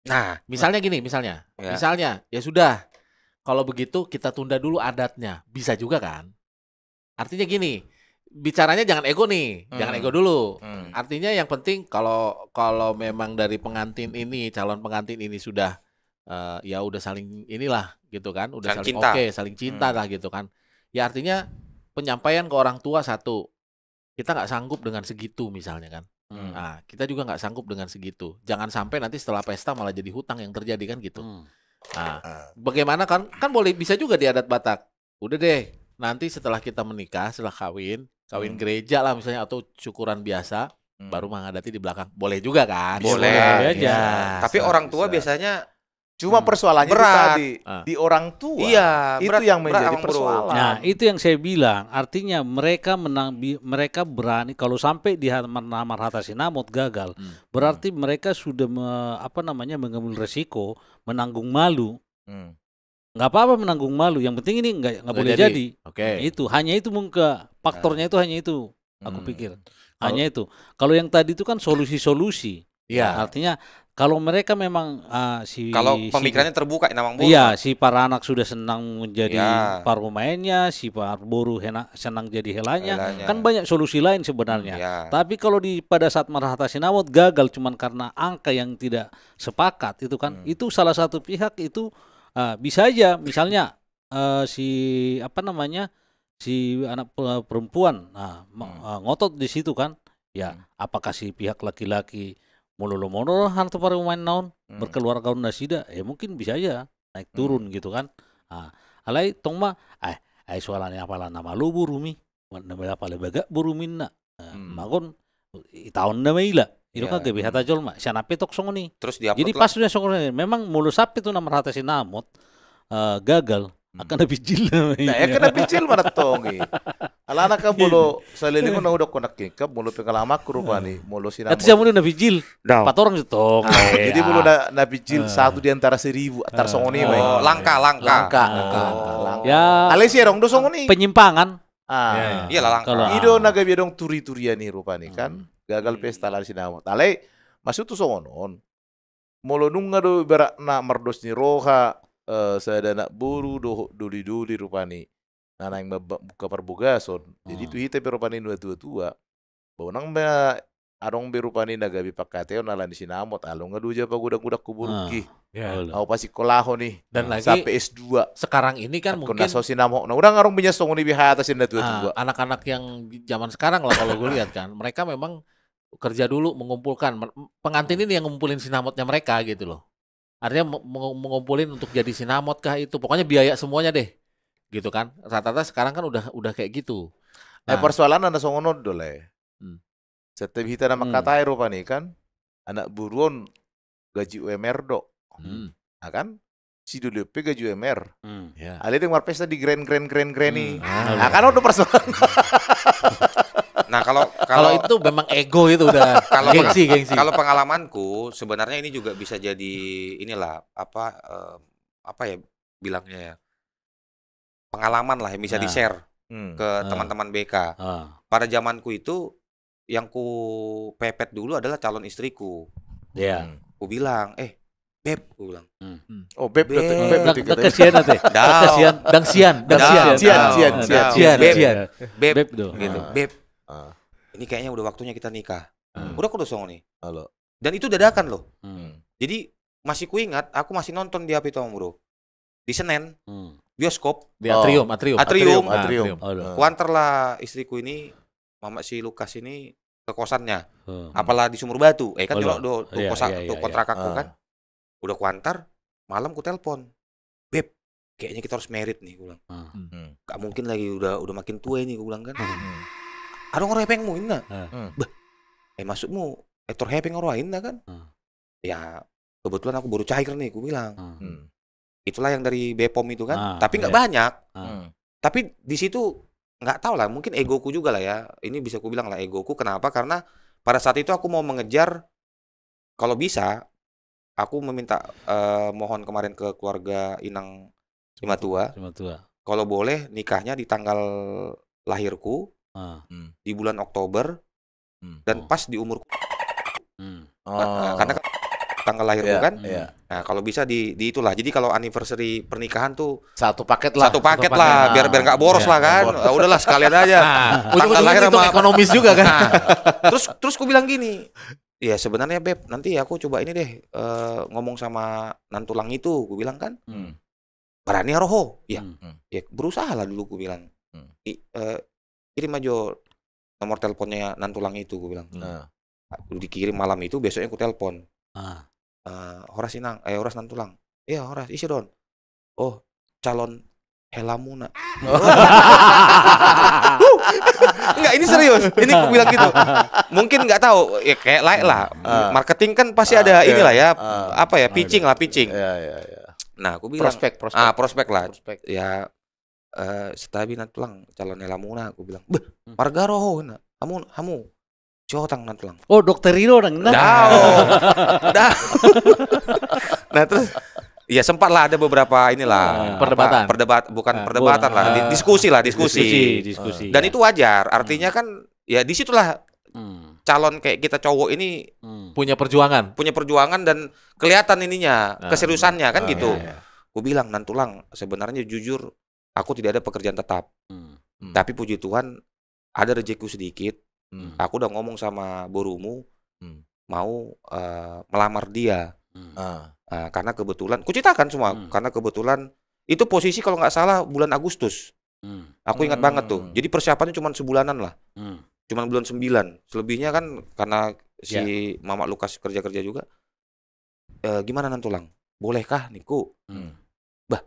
Nah, misalnya gini, misalnya. Misalnya, ya sudah, kalau begitu kita tunda dulu adatnya. Bisa juga kan? Artinya gini, bicaranya jangan ego nih, jangan ego dulu. Artinya yang penting kalau, kalau memang dari pengantin ini, calon pengantin ini sudah, eh, ya udah saling inilah gitu kan, udah saling oke, saling cinta lah gitu kan. Ya artinya penyampaian ke orang tua satu, kita nggak sanggup dengan segitu misalnya kan. Nah, kita juga nggak sanggup dengan segitu. Jangan sampai nanti setelah pesta malah jadi hutang yang terjadi kan gitu. Nah, bagaimana kan, kan boleh bisa juga di adat Batak. Udah deh, nanti setelah kita menikah, setelah kawin, kawin gereja lah misalnya, atau syukuran biasa, baru mengadati di belakang. Boleh juga kan? Boleh. Boleh aja. Tapi orang tua biasanya cuma persoalannya itu tadi, di orang tua. Iya, itu yang menjadi persoalan. Nah, itu yang saya bilang, artinya mereka menang, bi-, mereka berani, kalau sampai di ha-, mar-, marhata sinamot gagal, berarti mereka sudah me-, apa namanya, mengambil resiko, menanggung malu. Nggak apa-apa menanggung malu, yang penting ini nggak, nggak boleh jadi. Oke. Itu, hanya itu mungkin faktornya itu, hanya itu, aku pikir. Hanya itu. Kalau yang tadi itu kan solusi-solusi. Iya. Artinya kalau mereka memang, ah, si, kalau pemikirannya terbuka, Amang Boru. Iya, si paranak sudah senang menjadi parumaennya, si parboru hena-, senang jadi helanya, kan banyak solusi lain sebenarnya. Tapi kalau di pada saat marhata sinamot gagal cuman karena angka yang tidak sepakat itu kan, itu salah satu pihak itu, ah, bisa aja misalnya, eh, si apa namanya, si anak pe-, perempuan, nah, me-, eh, ngotot di situ kan, ya, apakah si pihak laki-laki molo lomo rohana tu parumaenna on, berkeluarga on nasida, ya mungkin bisa aja naik turun gitu kan. Nah, Alai tong ma, eh, ai soalna apala na malo borumi, na apala bagak borumi ninna. Eh, hmm. Magon, itaon na maila. I do kan gabe hata jolma. Sian ape tong songon i. Terus di-upload. Jadi lah. Pas do songon i. Memang molo sampe tu na marhata sinamot, eh, gagal. Hmm. Angka na pinjil na maila. Nah, angka na pinjil ma antong i. Alana kan molo saleleng on na hudok nangkin kan, molo pengalamanku rupani, molo sinamot. Ate sian molo na pinjil. Dao. Patorang tong. Ah, jadi molo na, na pinjil satu di antara seribu, antara songon i ma i. Oh, langka, langka. Langka. Oh. Langka, langka. Ya. Alai si erong do songon i. Penyimpangan. Ah. Iya. Iyalah langka. I do na gabe adong turi-turian i rupani kan. Hmm. Gagal pesta alani sinamot. Alai maksudhu songon on. Molo nunga do ibaratna mardos ni roha, eh, sada anak boru dohot doli-doli rupani. Na naeng mambuka parbogason. Jadi tu hita pe rupani na tua-tua. Ba unang ma adong be rupani na gabe pangkataion alani sinamot, ala nunga do ija pagodang-godang tu borungki. Ah, iya. Au pasikolahon i. Dan lagi sampe S dua. Sekarang ini kan mungkin na so sinamot. Nah, unang adong be songon i be hata sian na tua-tua. Ah, anak-anak yang zaman sekarang lah kalau gue lihat kan, mereka memang kerja dulu mengumpulkan. Mer-, pengantin ini yang ngumpulin sinamotnya mereka gitu loh. Artinya me-, meng-, mengumpulin untuk jadi sinamot kah itu. Pokoknya biaya semuanya deh. Gitu kan. Rata-rata sekarang kan udah, udah kayak gitu. Nah, persoalanna na songon on do le. Hmm. Setiap hita na mangkatai rupani kan, anak boru on gaji U M R do. Hmm. Ah kan? Si doli on pe gaji U M R. Hmm. Iya. Alai dung marpesta di grand, grand, grand, grand i. Hmm. Ah, kan on do persoalan. Nah, kalau, kalau itu memang ego itu udah. Kalau gengsi, gengsi. Kalau pengalamanku, sebenarnya ini juga bisa jadi inilah, apa, eh, apa ya bilangnya ya, pengalaman lah yang bisa di-share ke teman-teman B K. Ah. Pada zamanku itu, yang ku pepet dulu adalah calon istriku. Iya. Hmm. Ku bilang, "Eh, Beb," ku bilang. Hmm. Oh, Beb, Beb. Beb, Beb, Beb, Beb, kasihan ate. Dang sian, dang sian, dang sian. Sian, sian, sian. Sian, Beb. Sian. Beb, Beb do. Gitu. Ah. Beb. Ah. Ini kayaknya udah waktunya kita nikah. Hmm. Udah, ku do songon i. Halo. Dan itu dadakan loh. Hmm. Jadi masih kuingat, aku masih nonton di apa itu, Bro. Di Senen, bioskop. Di Atrium, Atrium. Atrium. Atrium. Kuantar lah istriku ini, mama si Lukas ini ke kosannya. Hmm. Apala di Sumur Batu, eh kan jolo do, do kosa-, do kontrakanku kan. Udah kuantar, malam ku telepon. "Beb, kayaknya kita harus married nih," ku bilang. Hmm. "Gak mungkin lagi, udah, udah makin tua ini," ku bilang kan. Hmm. "Adong ro hepengmu," ninna. Hmm. "Bah, eh, maksudmu, eh, tor hepeng ro," ninna kan. Hmm. "Ya, kebetulan aku baru cair nih," ku bilang. Hmm. Hmm. Itulah yang dari Bepom itu kan. Ah, tapi nggak banyak. Ah. Hmm. Tapi di situ nggak tahu lah, mungkin egoku juga lah ya. Ini bisa ku bilang lah egoku. Kenapa? Karena pada saat itu aku mau mengejar, kalau bisa, aku meminta, eh, mohon kemarin ke keluarga Inang Simatua. Simatua. Kalau boleh nikahnya di tanggal lahirku, ah, di bulan Oktober, hmm, dan pas di umur. Hmm. Nah, karena kan tanggal lahirku kan. Iya. Nah, kalau bisa di, di itulah. Jadi kalau anniversary pernikahan tuh satu paket lah. Satu paket lah, biar, biar nggak boros lah kan. Nggak boros. Ya udahlah, sekalian aja. Nah, tanggal lahir itu sama ekonomis juga kan. Nah, terus, terus ku bilang gini, "Ya sebenarnya, Beb, nanti aku coba ini deh, eh, ngomong sama nantulang itu," ku bilang kan. Hmm. "Barani ro ho?" "Ya, hmm, ya berusaha lah dulu," ku bilang. Hmm. "I, eh, kirim aja nomor teleponnya nantulang itu," ku bilang. Hmm. Nah. Dikirim malam itu, besoknya ku telepon. Ah. "Eh, horas Inang, eh, horas nantulang." "Iya, horas. Ise do on?" "Oh, calon helamuna." Enggak, ini serius. Ini ku bilang gitu. Mungkin nggak tahu, ya kayak lain lah. Ah. Marketing kan pasti ada inilah ya, ah, apa ya, pitching lah, pitching. Iya, iya, iya. Nah, aku bilang, prospek, prospek. Ah, prospek lah. Prospek. Ya, eh, "Santabi nantulang, calon helamuna," aku bilang. "Beh, marga ro ho?" ninna. "Hamu, hamu." "Siotang nantulang." Oh, dokter i do ninna. Dao. Dao. Nah, terus ya sempat lah ada beberapa inilah, apa, perdebatan. Perdebat-, bukan perdebatan lah, di-, diskusi lah, diskusi. Diskusi, diskusi. Dan itu wajar, artinya kan ya di situlah calon kayak kita cowok ini punya perjuangan. Punya perjuangan dan kelihatan ininya, keseriusannya kan gitu. Iya, iya. Ku bilang, "Nantulang, sebenarnya jujur, aku tidak ada pekerjaan tetap. Hmm. Hmm. Tapi puji Tuhan, ada rezekiku sedikit. Hmm. Aku udah ngomong sama borumu, hmm, mau, eh, melamar dia." Hmm. Ah. Ah, karena kebetulan, kuceritakan semua, hmm, karena kebetulan itu posisi kalau nggak salah bulan Agustus. Hmm. Aku ingat banget tuh. Hmm. Jadi persiapannya cuma sebulanan lah. Hmm. Cuman bulan sembilan. Selebihnya kan karena si Mamak Lukas kerja-kerja juga. "Eh, gimana nantulang? Bolehkah," ningku. Hmm. "Bah,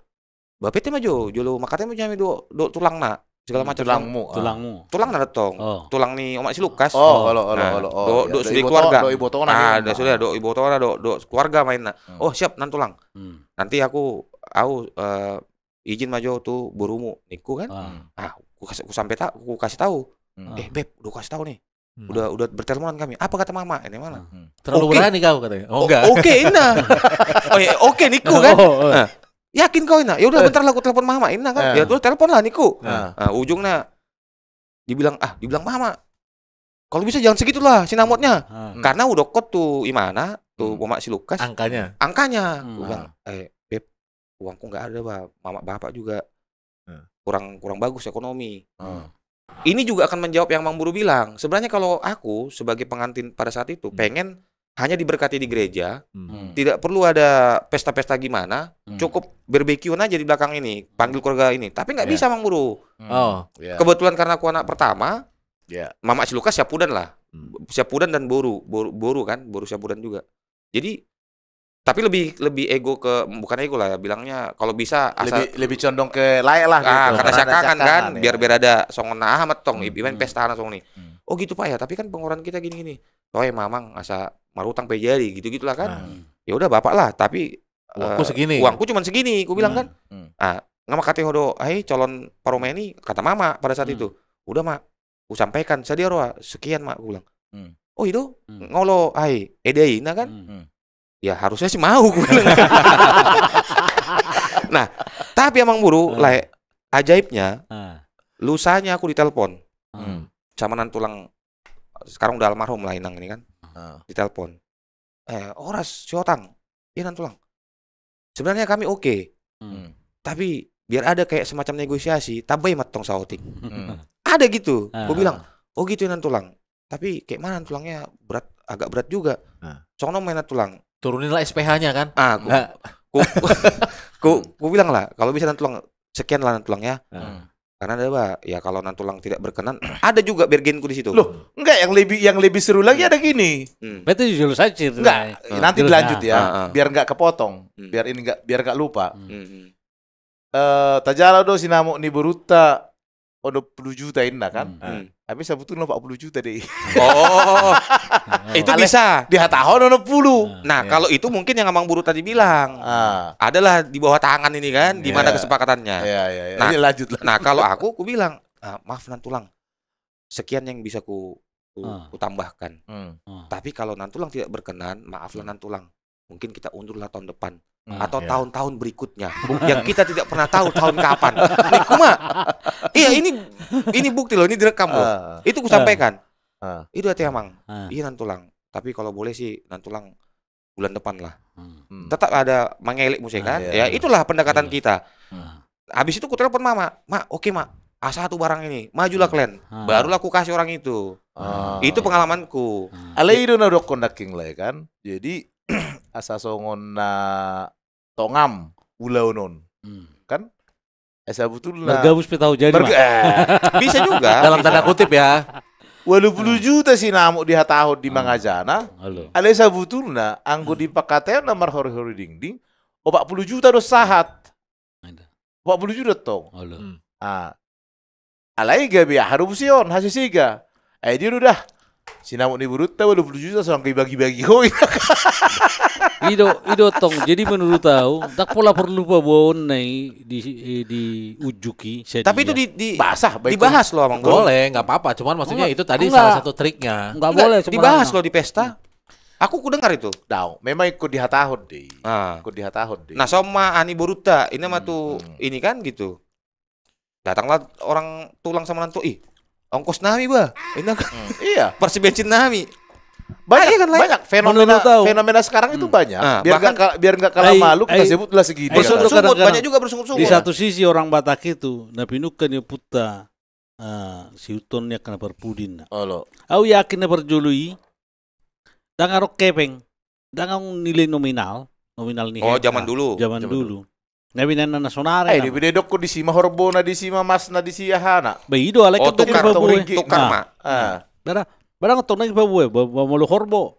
Bapete ma jo, jolo mangkatai ma jo hami dohot, dohot tulangna, segala macam. Tulangmu, ah. Tulangmu. Tulangna do tong. Oh. Tulang ni omak si Lukas. Oh, olo, olo, olo. Dohot, dohot sude keluarga. Dohot ibotona. Ah, dohot sude, dohot ibotona, dohot, dohot keluarga ma inna. Hmm. Oh, siap, nantulang. Hmm. Nanti aku, au, eh, izin ma jo tu borumu, ningku kan. Ah. Ah, ku kas-, ku sampe ta-, ku kasih tahu. Hmm. "Eh, Beb, udah kasih tahu nih. Hmm. Udah, udah berteleponan kami. Apa kata mama?" Ini mana? Hmm. "Terlalu berani kau," katanya. Oh, enggak. "Oke, inna." "Oh, ya, oke," ningku kan. Oh, oh. Nah, "Yakin kau, inna?" "Ya udah, bentar lah, aku telepon mama," inna kan. Eh. Ya udah, telepon lah, ningku. Eh. Nah, ujungna dibilang, ah, dibilang mama, "Kalau bisa jangan segitu lah sinamotnya." Hmm. Karena udah kot tu imana, tu omak si Lukas. Angkanya. Angkanya. Hmm. Gua bilang, "Eh, Beb, uangku nggak ada, Bang. Mama bapak juga kurang, kurang bagus ekonomi." Hmm. Ini juga akan menjawab yang Mang Buru bilang. Sebenarnya kalau aku sebagai pengantin pada saat itu, hmm, pengen hanya diberkati di gereja, hmm, tidak perlu ada pesta-pesta gimana, hmm, cukup barbekyuan aja di belakang ini, panggil keluarga ini. Tapi nggak bisa, Mang Buru. Hmm. Oh, iya. Kebetulan karena aku anak pertama, iya, mama si Lukas Siapudan lah. Hmm. Siapudan dan boru, boru, boru kan, boru Siapudan juga. Jadi, tapi lebih, lebih ego ke, bukan ego lah ya, bilangnya kalau bisa asa lebih, lebih condong ke lae lah. Ah, gitu. Karena siangkangan kan, ya, biar, biar ada songon na aha ma tong, hmm, ibaen pesta na songon i. Hmm. "Oh gitu, Pak, ya, tapi kan pengeluaran kita gini-gini." "Oh, ya, Mamang, asa marutang pe jadi," gitu-gitulah kan. Hmm. "Ya udah, Bapak lah, tapi, uangku, eh, segini. Uangku cuman segini," ku bilang kan. Hmm. "Ah, nunga mangkatai ho do, ai, calon parumaen i," kata mama pada saat itu. "Udah, Ma, ku sampaikan, sadia roha?" "Sekian, Ma," ku bilang. Hmm. "Oh, i do? Hmm. Nga olo, ai, eda i," inna kan. Hmm. "Ya, harusnya sih mau," ku bilang. Nah, tapi Amang Buru, ah, lae, ajaibnya, ah, lusanya aku ditelepon. Hmm. Sama nantulang, sekarang udah almarhum lah, Inang ini kan. Ah. Ditelepon. "Eh, horas, si Otang." "Iya, nantulang. Sebenarnya kami oke. Hmm. Tapi biar ada kayak semacam negosiasi, tamba i ma tong saotik." Hmm. Ada gitu. Ah. Gua bilang, "Oh gitu ya, nantulang. Tapi kayak mana, nantulangnya berat, agak berat juga." Ah. "Songon on ma, nantulang." Turunin lah S P H-nya kan? Ah, ku, ku, ku, ku bilang lah, "Kalau bisa, nantulang, sekian lah, nantulang, ya." Ah. Hmm. Karena ada, bah, ya, kalau nantulang tidak berkenan, ada juga bergenku di situ. Loh, enggak, yang lebih, yang lebih seru lagi ada gini. Hmm. Berarti jujur saja ceritanya. Enggak, nanti dilanjut ya, ah, ah, biar enggak kepotong, hmm, biar ini enggak, biar enggak lupa. Hmm. Hmm, hmm. Eh, tajalo do sinamot ni borunta onom pulu juta inna kan? Hmm. Hmm. Tapi sabutulna opat pulu juta dei. Oh, itu bisa. Dihatahon onom pulu. Nah, iya, kalau itu mungkin yang Amang Buru tadi bilang. Ah. Adalah di bawah tangan ini kan, di mana, iya, kesepakatannya. Iya, iya, iya. Nah, ini lanjut lah. Nah, kalau aku, ku bilang, "Ah, maaf, nantulang. Sekian yang bisa ku, ku, ah, ku tambahkan. Hmm. Ah. Tapi kalau nantulang tidak berkenan, maaf lah, hmm, nantulang. Mungkin kita undurlah tahun depan. Hmm, atau, iya, tahun-tahun berikutnya. Yang kita tidak pernah tahu tahun kapan." Ningku ma. Iya, ini, ini bukti loh, ini direkam loh. Ah. Itu ku sampaikan. Ah. "Itu hati Amang. Ah. Iya, nantulang. Tapi kalau boleh sih, nantulang bulan depan lah." Hmm. Hmm. Tetap ada mengelek muse kan. Ah, iya, iya. Ya, itulah pendekatan kita. Ah. Habis itu ku telepon mama. "Ma, oke, Ma. A satu barang ini. Majulah kalian." Ah. Barulah ku kasih orang itu. Ah. Itu pengalamanku. Ah. Alai i do na hudokkon nangkin, lae, kan. Jadi, asa songon na tongam ulaon on. Hmm. Kan? Eh, sabutulna. Bergabus pe tahu jadi, berga-, eh. Bisa juga. Dalam tanda kutip ya. Walu pulu juta sinamot dihatahon di mangajana. Halo. Alai sabutulna, anggo, hmm, dipangkataion na marhori-hori dingding, opat pulu juta do sahat. Ada. Opat pulu juta tong. Halo. Hmm. Ah. Alai gabe aha do muse on, hasesega. Ai dia do dah. Sinamot ni borunta walu pulu juta, so angka ibagi-bagi ho. I do, i do tong. Jadi menurut au, ndang pola porlu paboaonna i di, eh, di ujuk i, sadia. Tapi itu di, di, basah, baik, dibahas loh, Amang Buru. Boleh, nggak apa-apa. Cuman maksudnya itu tadi salah satu triknya. Nggak boleh sebenarnya. Dibahas loh di pesta. Aku ku dengar itu. Dao, memang ikut dihatahon dei. Ah. Ikut dihatahon dei. Nah, songon ma aha ni borunta, inna ma tu, hmm, ini kan gitu. Datanglah orang tulang sama nantua, "Ih, ongkos nami, bah." Inna kan. Hmm, iya. Pars bensin nami. Banyak, ah, iya kan, lae? Banyak fenomena, menurut au, fenomena sekarang itu, hmm, banyak. Ah, biar bahkan nggak kal-, biar nggak kalah malu, kita sebutlah segini. Ai, ai, ai, bersungut-sungut, kadang-kadang banyak juga bersungut-sungut. Di satu sisi orang Batak itu, na pinungka ni ompunta, ah, siuton ni angka na parpudi inna. Olo. Au yakin na parjolo i, ndang adong hepeng, ndang adong nilai nominal, nominal ni hepeng. Oh, zaman dulu. Zaman dulu. Zaman dulu. Na binaen na sonari. Eh, na binaen, didokkon disi ma horbona, disi ma masna, disi ahana. Ba i do, alai kan tukar, tukar, tukar, tukar, tukar ma. Ah. Barang, barang tong na dipaboa, ba, ba molo horbo.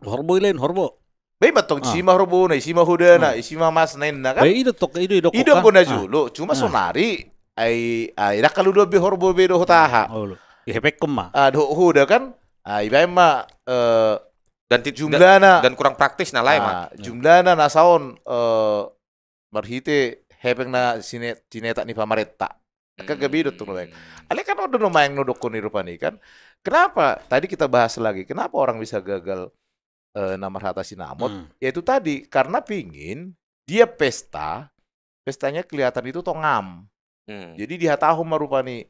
Horbo i lain, horbo. Baen ma tong, isi ma horbo na, isi ma hoda na, isi ma mas na, inna kan. Baen, i do tong, i do, i do. Idok kan na jolo, cuma sonari ai, ai ndang haluduan be horbo be dohot aha. Olo. Dihepengkon ma. Ah, dohot hoda kan. Ah, ibaen ma, eh, dan ti-, jumlahna dan, dan kurang praktis na lae ma. Ah, jumlahna na saon, eh, marhite hepeng na sine-, sinetak ni pamarenta. Kan gabe i do tong nuaeng. Alai kan on do nuaeng na hudokkon i rupani kan. Kenapa? Tadi kita bahas lagi, kenapa orang bisa gagal, eh, na marhata sinamot? Ya itu tadi, karena pingin dia pesta, pestanya kelihatan itu tongam. Jadi dihatahon ma rupani,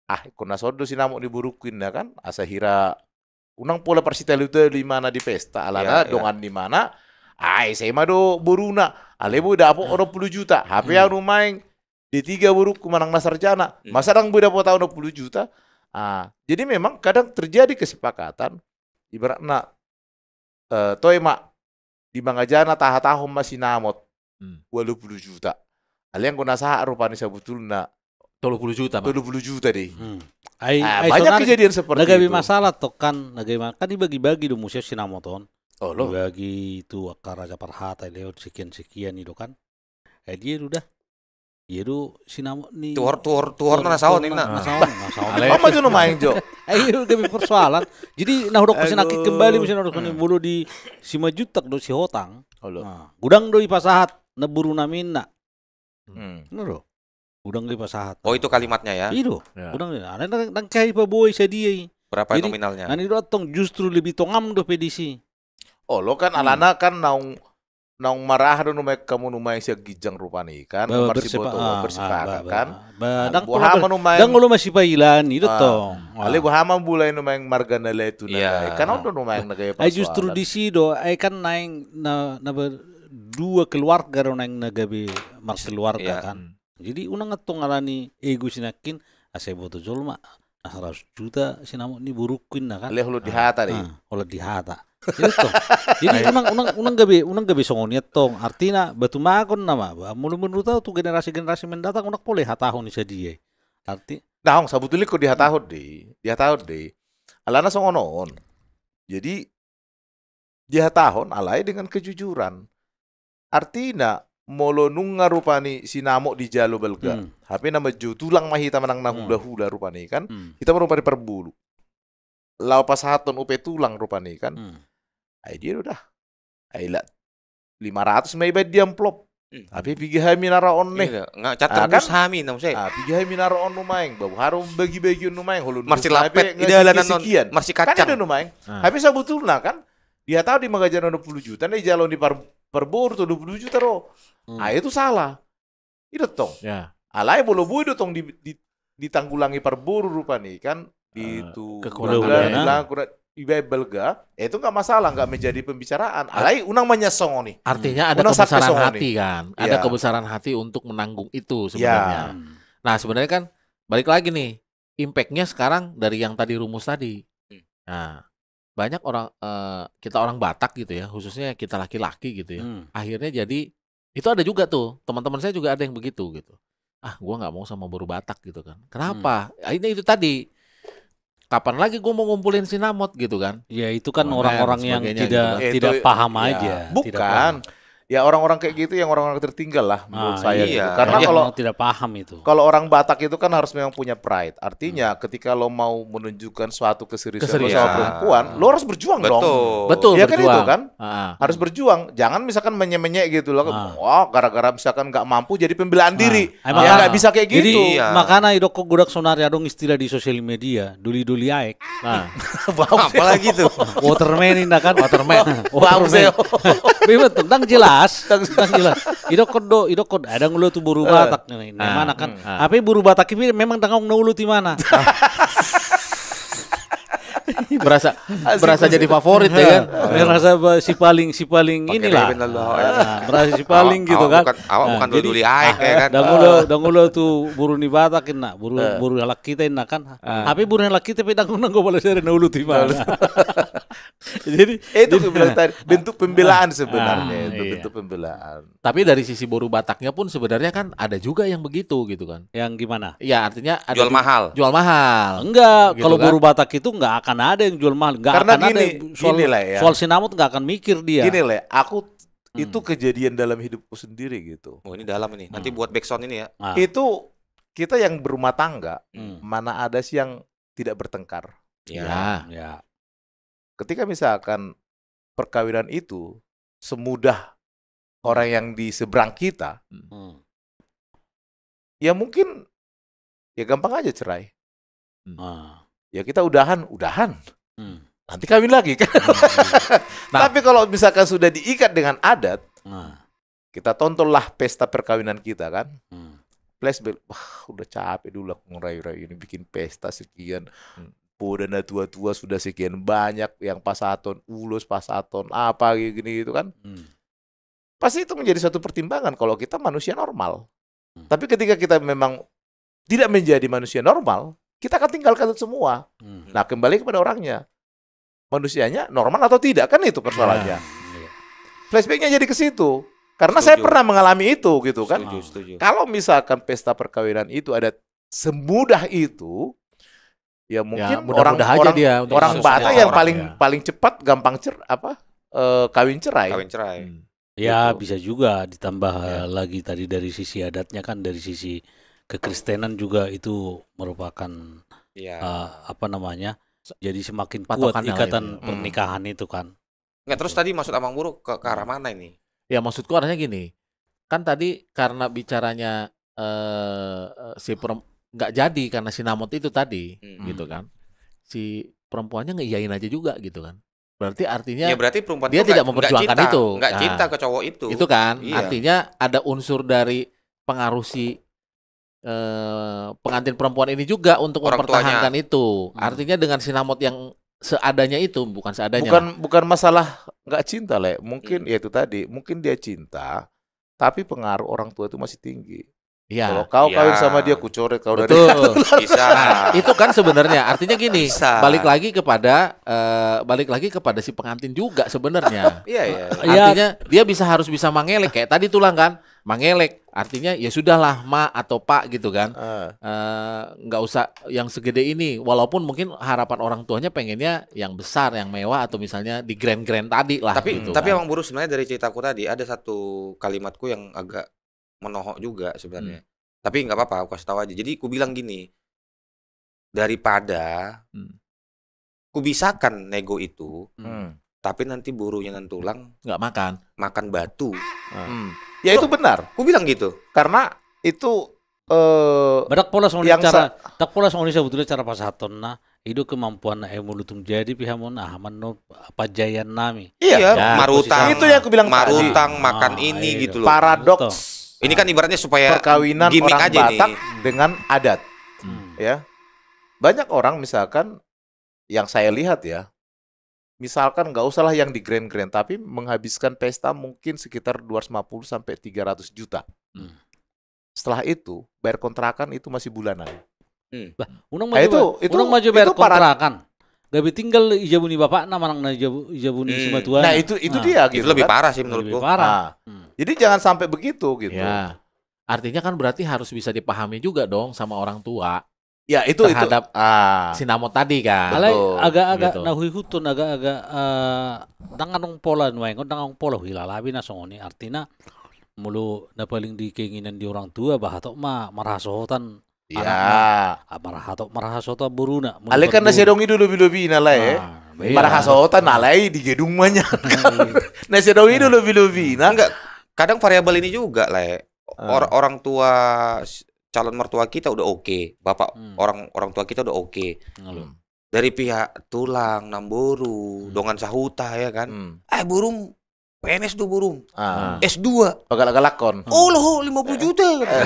"Ah, ingkon na saon do sinamot ni borungku," inna kan, asa hira unang pola parsitalu-talu imana di pesta, alana dongan ni imana, ai sai ma do boruna, alai boi dapot onom pulu juta, hape au nuaeng D tiga borungku manang na sarjana, masa ndang boi dapot au onom pulu juta? Ah, jadi memang kadang terjadi kesepakatan, ibaratna, eh, toe ma di mangajana tahatahon ma sinamot ualu pulu juta. Alai anggo na sahat rupani sabutulna tolu pulu juta ma. Tolu pulu juta dei. Ai, ah, ai banyak sonari kejadian seperti itu. Na gabe masalah tong kan, na gabe ma-, kan dibagi-bagi do muse sinamot on. Olo. Dibagi tu angka raja parhata, dilehon sekian-sekian i do kan. Ai dia do da. Dia do sinamot ni tuhor, tuhor, tuhorna na saon, inna. Na saon, na saon. Alai. Apa jo nuaeng jo? Ai, i do gabe persoalan. Jadi na hudokkon sinangkit kembali muse na hudokkon i, molo di Simanjuntak do, Sihotang. Olo. Nah, godang do dipasahat na borunami, inna. Hmm. Inna do. Godang do dipasahat. Oh, itu kalimatnya ya? I do. Ya. Godang do. Alai ndang, ndang hea dipaboa sadia i. Berapa nominalnya? Jadi, na nidok tong justru lebih tongam dope disi. Olo kan, alana kan naung, naung maraha do nuaeng hamu nuaeng sian ginjang rupani kan. Ba-, marsiboto, bersepa-, ah, bersepakat, ah, kan. Ba-, ah, ndang boha ma nuaeng, ndang olo masipailaan i do tong. Ah. Alai boha ma mulai nuaeng marga na lae tu na lae. Iya. Kan on do nuaeng na gabe persoalan. Ai justru disi do, ai kan naeng na, na ber-, dua keluarga do naeng na gabe markeluarga kan. Iya. Jadi unang antong alani ego sinangkin, asa diboto jolma, na saratus juta sinamot ni borungku, inna kan. Alai holan dihata dei. Ah, holan dihata. Jadi tong. Jadi unang, unang, unang gabe, unang gabe songon i antong. Artina, batu magon nama, ba, molo menurut au tu generasi-generasi mendatang unang pola dihatahon i sadia i. Arti. Nah, on sabutulna ingkon dihatahon dei, dihatahon dei. Alana songon on. Jadi, dihatahon alai dengan kejujuran. Artina, molo nunga rupani sinamot dijalo balga. Hmm. Hape na manjou tulang ma hita manang na hula-hula rupani kan. Hmm. Hita ma rupani parboru. Laho pasahathon upa tulang rupani kan. Hmm. Ai dia do da. Ai la lima ratus ma ibaen di amplop. Hmm. Hape piga hami na ro on ne. Iya, nga catat. Ah, kan? Terus hami na muse. Ah, piga hami na ro on nuaeng. Ba boha do bagi-bagion nuaeng. Holo marsilapet, hape i dalanan on, sekian. Marsikacang. Kan i do nuaeng. Ah. Hape sabutulna kan. Dihatahon di mangajana onom pulu juta, na dijalo ni par-, parboru tolu pulu juta do. Hmm. Ah, itu salah. I do tong. Ya. Alai molo boi do tong di, di, ditanggulangi parboru rupani kan, di, eh, tu kekurangan dana, kekurangan, ibaen balga, ya itu nggak masalah, nggak menjadi pembicaraan. Ar-, alai unang ma nian songon i. Artinya ada kebesaran hati kan, ada kebesaran hati untuk menanggung itu sebenarnya. Ya. Hmm. Nah, sebenarnya kan balik lagi nih, impact-nya sekarang dari yang tadi rumus tadi. Hmm. Nah, banyak orang, eh, kita orang Batak gitu ya, khususnya kita laki-laki gitu ya. Hmm. Akhirnya jadi, itu ada juga tuh, teman-teman saya juga ada yang begitu gitu. "Ah, gua nggak mau sama boru Batak," gitu kan. Kenapa? Hmm. Akhirnya itu tadi, kapan lagi gua mau ngumpulin sinamot gitu kan. Ya, itu kan orang-orang yang tidak, tidak paham aja, tidak paham. Bukan. Ya, orang-orang kayak gitu yang orang-orang tertinggal lah menurut saya gitu. Karena kalau, banyak yang tidak paham itu. Kalau orang Batak itu kan harus memang punya pride. Artinya, hmm, ketika lo mau menunjukkan suatu keseriusan lo sama perempuan, keseriusan, lo harus berjuang dong. Betul. Betul, ya kan, berjuang. Itu kan? Ah. Harus berjuang. Jangan misalkan menye-menye gitu loh. Ah. Wah, gara-gara misalkan nggak mampu jadi pembelaan diri. Ah. Ya, emang nggak bisa kayak gitu. Jadi, iya, makanya idok godang sonari adong istilah di sosial media, doli-doli aek. Nah. Apalagi tuh. Waterman, inna kan? Waterman. Waterman. Memang tong, ndang jelas. Ndang jelas. Idokkon do, idokkon. Ada ngulo tu boru Batak nih. Nah, mana kan? Hmm. Hape boru Batak i memang ndang adong na olo tu imana. Berasa, berasa jadi favorit ya kan? Merasa ba-, si paling, si paling inilah. Pakai rebel Allah, ya. Nah, merasa si paling gitu kan. Awak, awak bukan, awak bukan doli-doli aek, ya kan? Ndang olo, ndang olo tu boru ni Batak, inna. Boru, boru halak hita, inna kan? Ah. Hape boru ni halak hita pe ndang unang gobal sada na olo tu imana. Jadi, eh, itu jadi, bilang tadi, bentuk pembelaan sebenarnya, ah, itu iya, bentuk pembelaan. Tapi dari sisi boru Bataknya pun sebenarnya kan ada juga yang begitu gitu kan. Yang gimana? Ya, artinya ada jual mahal. Jual mahal. Enggak, gitu kalau kan, boru Batak itu enggak akan ada yang jual mahal, enggak akan ada. Karena gini, soal, gini lah ya, soal sinamot enggak akan mikir dia. Gini lah, aku, hmm, itu kejadian dalam hidupku sendiri gitu. Oh, ini dalam ini. Nanti, hmm, buat backsound ini ya. Nah. Itu kita yang berumah tangga, hmm, mana ada sih yang tidak bertengkar? Ya. Ya. Ya. Ketika misalkan perkawinan itu semudah orang yang di seberang kita, hmm, ya mungkin ya gampang aja cerai. Hmm. Ah. Ya kita udahan, udahan. Hmm. Nanti kawin lagi kan. Hmm. Nah. Tapi kalau misalkan sudah diikat dengan adat, nah, kita tontonlah pesta perkawinan kita kan. Hmm. Flashback, wah, udah capek dulu aku ngerayu-rayu ini, bikin pesta sekian. Hmm. Poda na tua-tua sudah sekian banyak, yang pasahaton ulos, pasahaton apa gini gitu kan. Hmm. Pasti itu menjadi satu pertimbangan kalau kita manusia normal. Hmm. Tapi ketika kita memang tidak menjadi manusia normal, kita akan tinggalkan itu semua. Hmm. Nah, kembali kepada orangnya. Manusianya normal atau tidak, kan itu persoalannya. Ya, iya. Flashbacknya jadi ke situ. Karena saya, setuju, pernah mengalami itu gitu kan. Setuju, setuju. Kalau misalkan pesta perkawinan itu ada semudah itu, ya, ya, mungkin mudah-mudah orang, aja orang, dia untuk orang Batak yang, ya, paling, ya, paling cepat gampang cer-, apa, eh, kawin cerai. Kawin cerai. Hmm. Ya, gitu. Bisa juga ditambah, ya, eh, lagi tadi dari sisi adatnya kan, dari sisi kekristenan juga itu merupakan, ya, eh, apa namanya, jadi semakin kuat patokan ikatan, ya, pernikahan itu kan. Enggak, terus tadi maksud Amang Boru ke, ke arah mana ini? Ya, maksudku arahnya gini. Kan tadi karena bicaranya, eh, eh, si perem-, nggak jadi karena sinamot itu tadi, hmm, gitu kan. Si perempuannya ngeiyain aja juga gitu kan. Berarti artinya, ya, berarti perempuan dia itu tidak nggak, nggak memperjuangkan cinta, itu. Nggak, nah, cinta ke cowok itu. Itu kan, iya, artinya ada unsur dari pengaruh si, eh, pengantin perempuan ini juga untuk mempertahankan itu. Orang tuanya. Hmm. Artinya dengan sinamot yang seadanya itu, bukan seadanya lah. Bukan, bukan masalah nggak cinta, Le. Mungkin, hmm, ya itu tadi, mungkin dia cinta, tapi pengaruh orang tua itu masih tinggi. Iya. Kalau kau kawin sama dia, kucoret kau dari... Betul. Bisa. Nah, itu kan sebenarnya artinya gini, bisa, balik lagi kepada, eh, balik lagi kepada si pengantin juga sebenarnya. Iya, iya. Artinya dia bisa, harus bisa mangelek kayak tadi tulang kan, mangelek. Artinya ya sudahlah, Ma atau Pak gitu kan. Eh. Eh, nggak usah yang segede ini, walaupun mungkin harapan orang tuanya pengennya yang besar, yang mewah, atau misalnya di grand-grand tadi lah. Tapi, gitu tapi kan. Amang Boru, sebenarnya dari ceritaku tadi ada satu kalimatku yang agak menohok juga sebenarnya. Hmm. Tapi nggak apa-apa, aku kasih tahu aja. Jadi ku bilang gini, daripada, hmm, ku bisakan nego itu, hmm, tapi nanti borunya nantulang nggak makan, makan batu. Hmm. Ya, itu benar. Ku bilang gitu. Karena itu, eh, ndang pola songon i cara, ndang pola songon i sebetulnya cara pasahatonna. I do kemampuan na, eh, molo tung jadi pe hamu on, aha ma annon panjaian nami. Iya. Ya, marutang, itu yang aku bilang tadi. Marutang, makan ini, ah, gitu loh. Paradoks. Ini kan ibaratnya supaya perkawinan gimmick orang aja nih. Batak dengan adat. Hmm. Ya. Banyak orang misalkan yang saya lihat ya, misalkan nggak usahlah yang di grand-grand, tapi menghabiskan pesta mungkin sekitar dua ratus lima puluh sampai tiga ratus juta. Hmm. Setelah itu, bayar kontrakan itu masih bulanan. Hmm. Bah, unang, nah, itu, itu, unang ma jo bayar kontrakan. Gabe tinggal di jabu ni bapakna manang na jabu, jabu ni simatuana. Nah, itu, itu dia gitu kan. Itu lebih parah sih menurutku. Lebih parah. Nah, hmm, jadi jangan sampai begitu gitu. Ya. Artinya kan berarti harus bisa dipahami juga dong sama orang tua. Ya, itu, itu. Terhadap, ah, sinamot tadi kan. Alai, betul, agak-agak gitu. Na huihuthon agak-agak, eh, ndang adong pola nuaeng on, ndang adong pola huhilala be na songon i. Artina molo na paling di keinginan di orang tua, bah, hatop ma marhasohotan. Iya. Anakna. Ah, marhatop, marhasohotan boruna. Alai kan na sai adong i do lobi-lobina, Lae. Ah, iya. Marhasohotan, alai di gedung ma nian. Iya. Na sai adong i do lobi-lobina. Enggak, kadang variabel ini juga, Lae. Ah. Or-, orang tua s-, calon mertua kita udah oke, bapak, hmm, orang, orang tua kita udah oke. Ngalo. Hmm. Dari pihak tulang, namboru, hmm, dongan sahuta, ya kan? Hmm. Eh, borum, P N S do borum. Ah. S dua. Pagalak-galakhon. Olo, lima puluh juta, kata.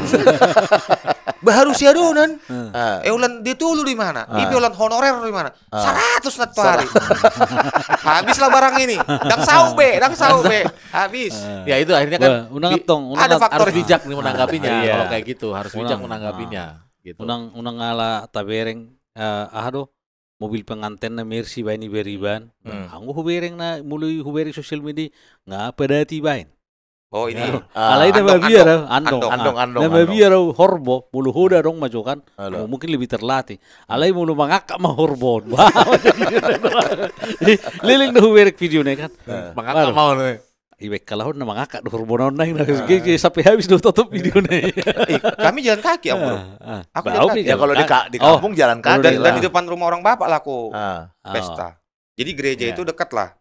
Bah, harus i adonan. Hmm. Ah. Eh, holan dia tolu di mana? Ah. Ipe holan honorer di mana? Ah. Saratus na tu ari. Sar-, habislah barang ini. Ndang saut be, ndang saut be. Habis. Ah. Ya, itu akhirnya kan. Wah, unang di-, tong, unang ada at-, faktor harus bijak nih menanggapinya. Ah, iya. Kalau kayak gitu, harus bijak menanggapinya, gitu. Unang, unang ala tabereng, eh, aha do, mobil pengantenna Mercy baen, ibereng iba. Hmm. Anggo hubereng na, molo hubereng sosial media, nga padati baen. Oh, ini. Alai na mabiar do, andong. Andong, andong. Na mabiar do horbo, molo hoda adong ma jo kan. Mungkin lebih terlatih. Alai molo mangangkat ma horbo on. Leleng do hubereng video na i kan. Mangangkat ma on. Iba kalahon na mangangkat do horbo na on naeng na. Sampai habis do totop video na i. Kami jalan kaki, Amang. Aku jalan kaki. Ya, kalau di kampung jalan kaki. Dan di depan rumah orang bapak lah aku pesta. Jadi gereja itu dekat lah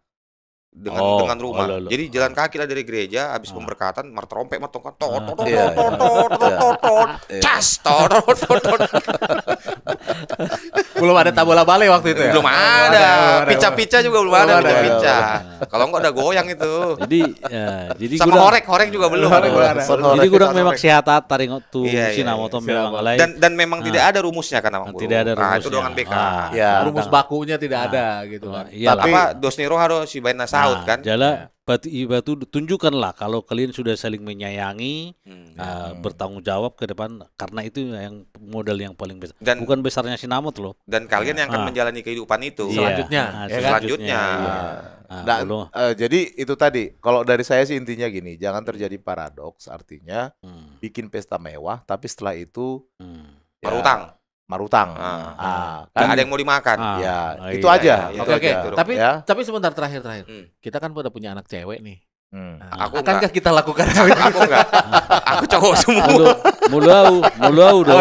dengan, dengan rumah. Jadi jalan kaki lah dari gereja, habis pemberkatan, martrompet, martongkat, tot, tot, tot, tot, tot, tot, tot, cas, tot, tot, tot, tot. Belum ada tabola bale waktu itu ya? Belum ada. Pica-pica juga belum ada, pica-pica. Kalau enggak udah goyang itu. Jadi, ya, jadi sama horek, horek juga belum. Horek belum ada. Jadi gudang memang sehat, taringot tu sinamot on memang alai. Dan, dan memang tidak ada rumusnya kan, Amang Bro? Tidak ada rumusnya. Itu dengan B K. Rumus bakunya tidak ada gitu kan. Iyalah. Apa dos ni roha do sibaen na saut kan? Jala, iba tu tunjukkanlah kalau kalian sudah saling menyayangi, bertanggung jawab ke depan, karena itu yang modal yang paling besar. Bukan besarnya sinamot loh. Dan kalian yang akan menjalani kehidupan itu. Selanjutnya. Selanjutnya. Jadi itu tadi, kalau dari saya sih intinya gini, jangan terjadi paradoks, artinya bikin pesta mewah, tapi setelah itu marutang. Marutang. Nggak ada yang mau dimakan. Ya, itu aja. Oke, oke. Tapi, tapi sebentar, terakhir, terakhir. Kita kan pada punya anak cewek nih. Akankah kita lakukan hal ini? Aku enggak. Aku cowok semua. Molo au, molo au do.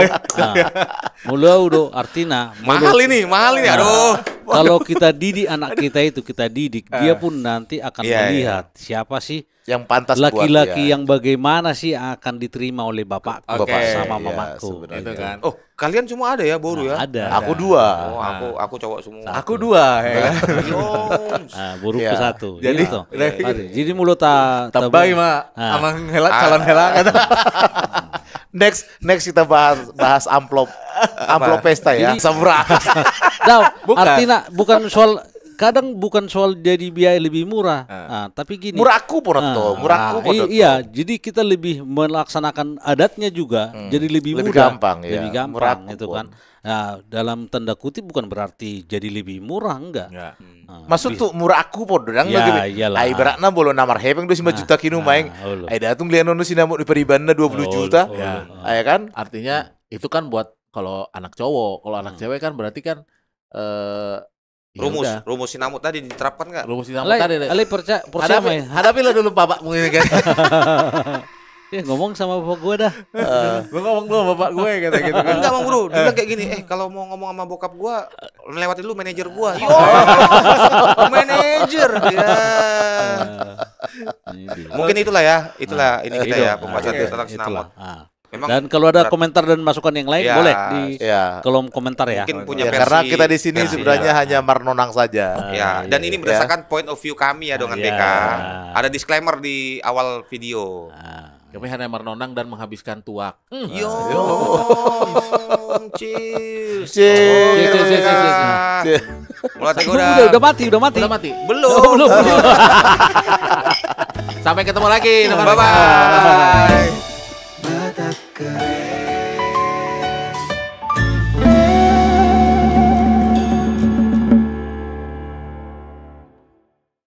Molo au do, artina. Mahal ini, mahal ini, aduh. Kalau kita didik anak kita itu, kita didik, dia pun nanti akan melihat siapa sih yang pantas buat dia. Laki-laki yang bagaimana sih akan diterima oleh bapakku sama mamaku. Itu kan. Oh, kalian semua ada ya, boru ya? Ada. Aku dua. Oh, aku, aku cowok semua. Aku dua, ya. Boruku satu. Jadi, jadi molo ta, tabai ma, amang hela, calon hela kata. Next, next kita bahas, bahas amplop, amplop pesta ya. Sabura. Artina bukan soal kadang bukan soal jadi biaya lebih murah. Tapi gini. Murah aku pun atau, murah aku pun atau. Iya, jadi kita lebih melaksanakan adatnya juga, jadi lebih mudah, lebih gampang, itu kan. Nah, dalam tanda kutip bukan berarti jadi lebih murah, enggak. Maksud tu murah aku pun, dang. Ibaratna molo na marhepeng do lima juta kinu maeng. Ai datung lian ono sinamot di paribanna dua puluh juta. Ya kan? Artinya itu kan buat kalau anak cowok, kalau anak cewek kan berarti kan, eh, rumus, rumus sinamot tadi diterapkan nggak? Rumus sinamot tadi. Alai percaya, percaya mai. Hadapi lah dulu bapakmu ini kan. Ya, ngomong sama bapak gue dah. Gue ngomong dulu sama bapak gue, kata gitu kan. Enggak, Bang Bro. Dia bilang kayak gini, "Eh, kalau mau ngomong sama bokap gue, lewati dulu manajer gue." Yo, manajer. Ya. Mungkin itulah ya, itulah ini kita ya, pembahasan tentang sinamot. Memang. Dan kalau ada komentar dan masukan yang lain, boleh di kolom komentar ya. Mungkin punya versi, karena kita di sini sebenarnya hanya marnonang saja. Ya, dan ini berdasarkan point of view kami ya, dengan B K. Ada disclaimer di awal video. Kami hanya marnonang dan menghabiskan tuak. Yo. Cheers. Cheers. Cheers. Udah, udah mati, udah mati. Udah mati. Belum. Belum. Sampai ketemu lagi. Bye-bye.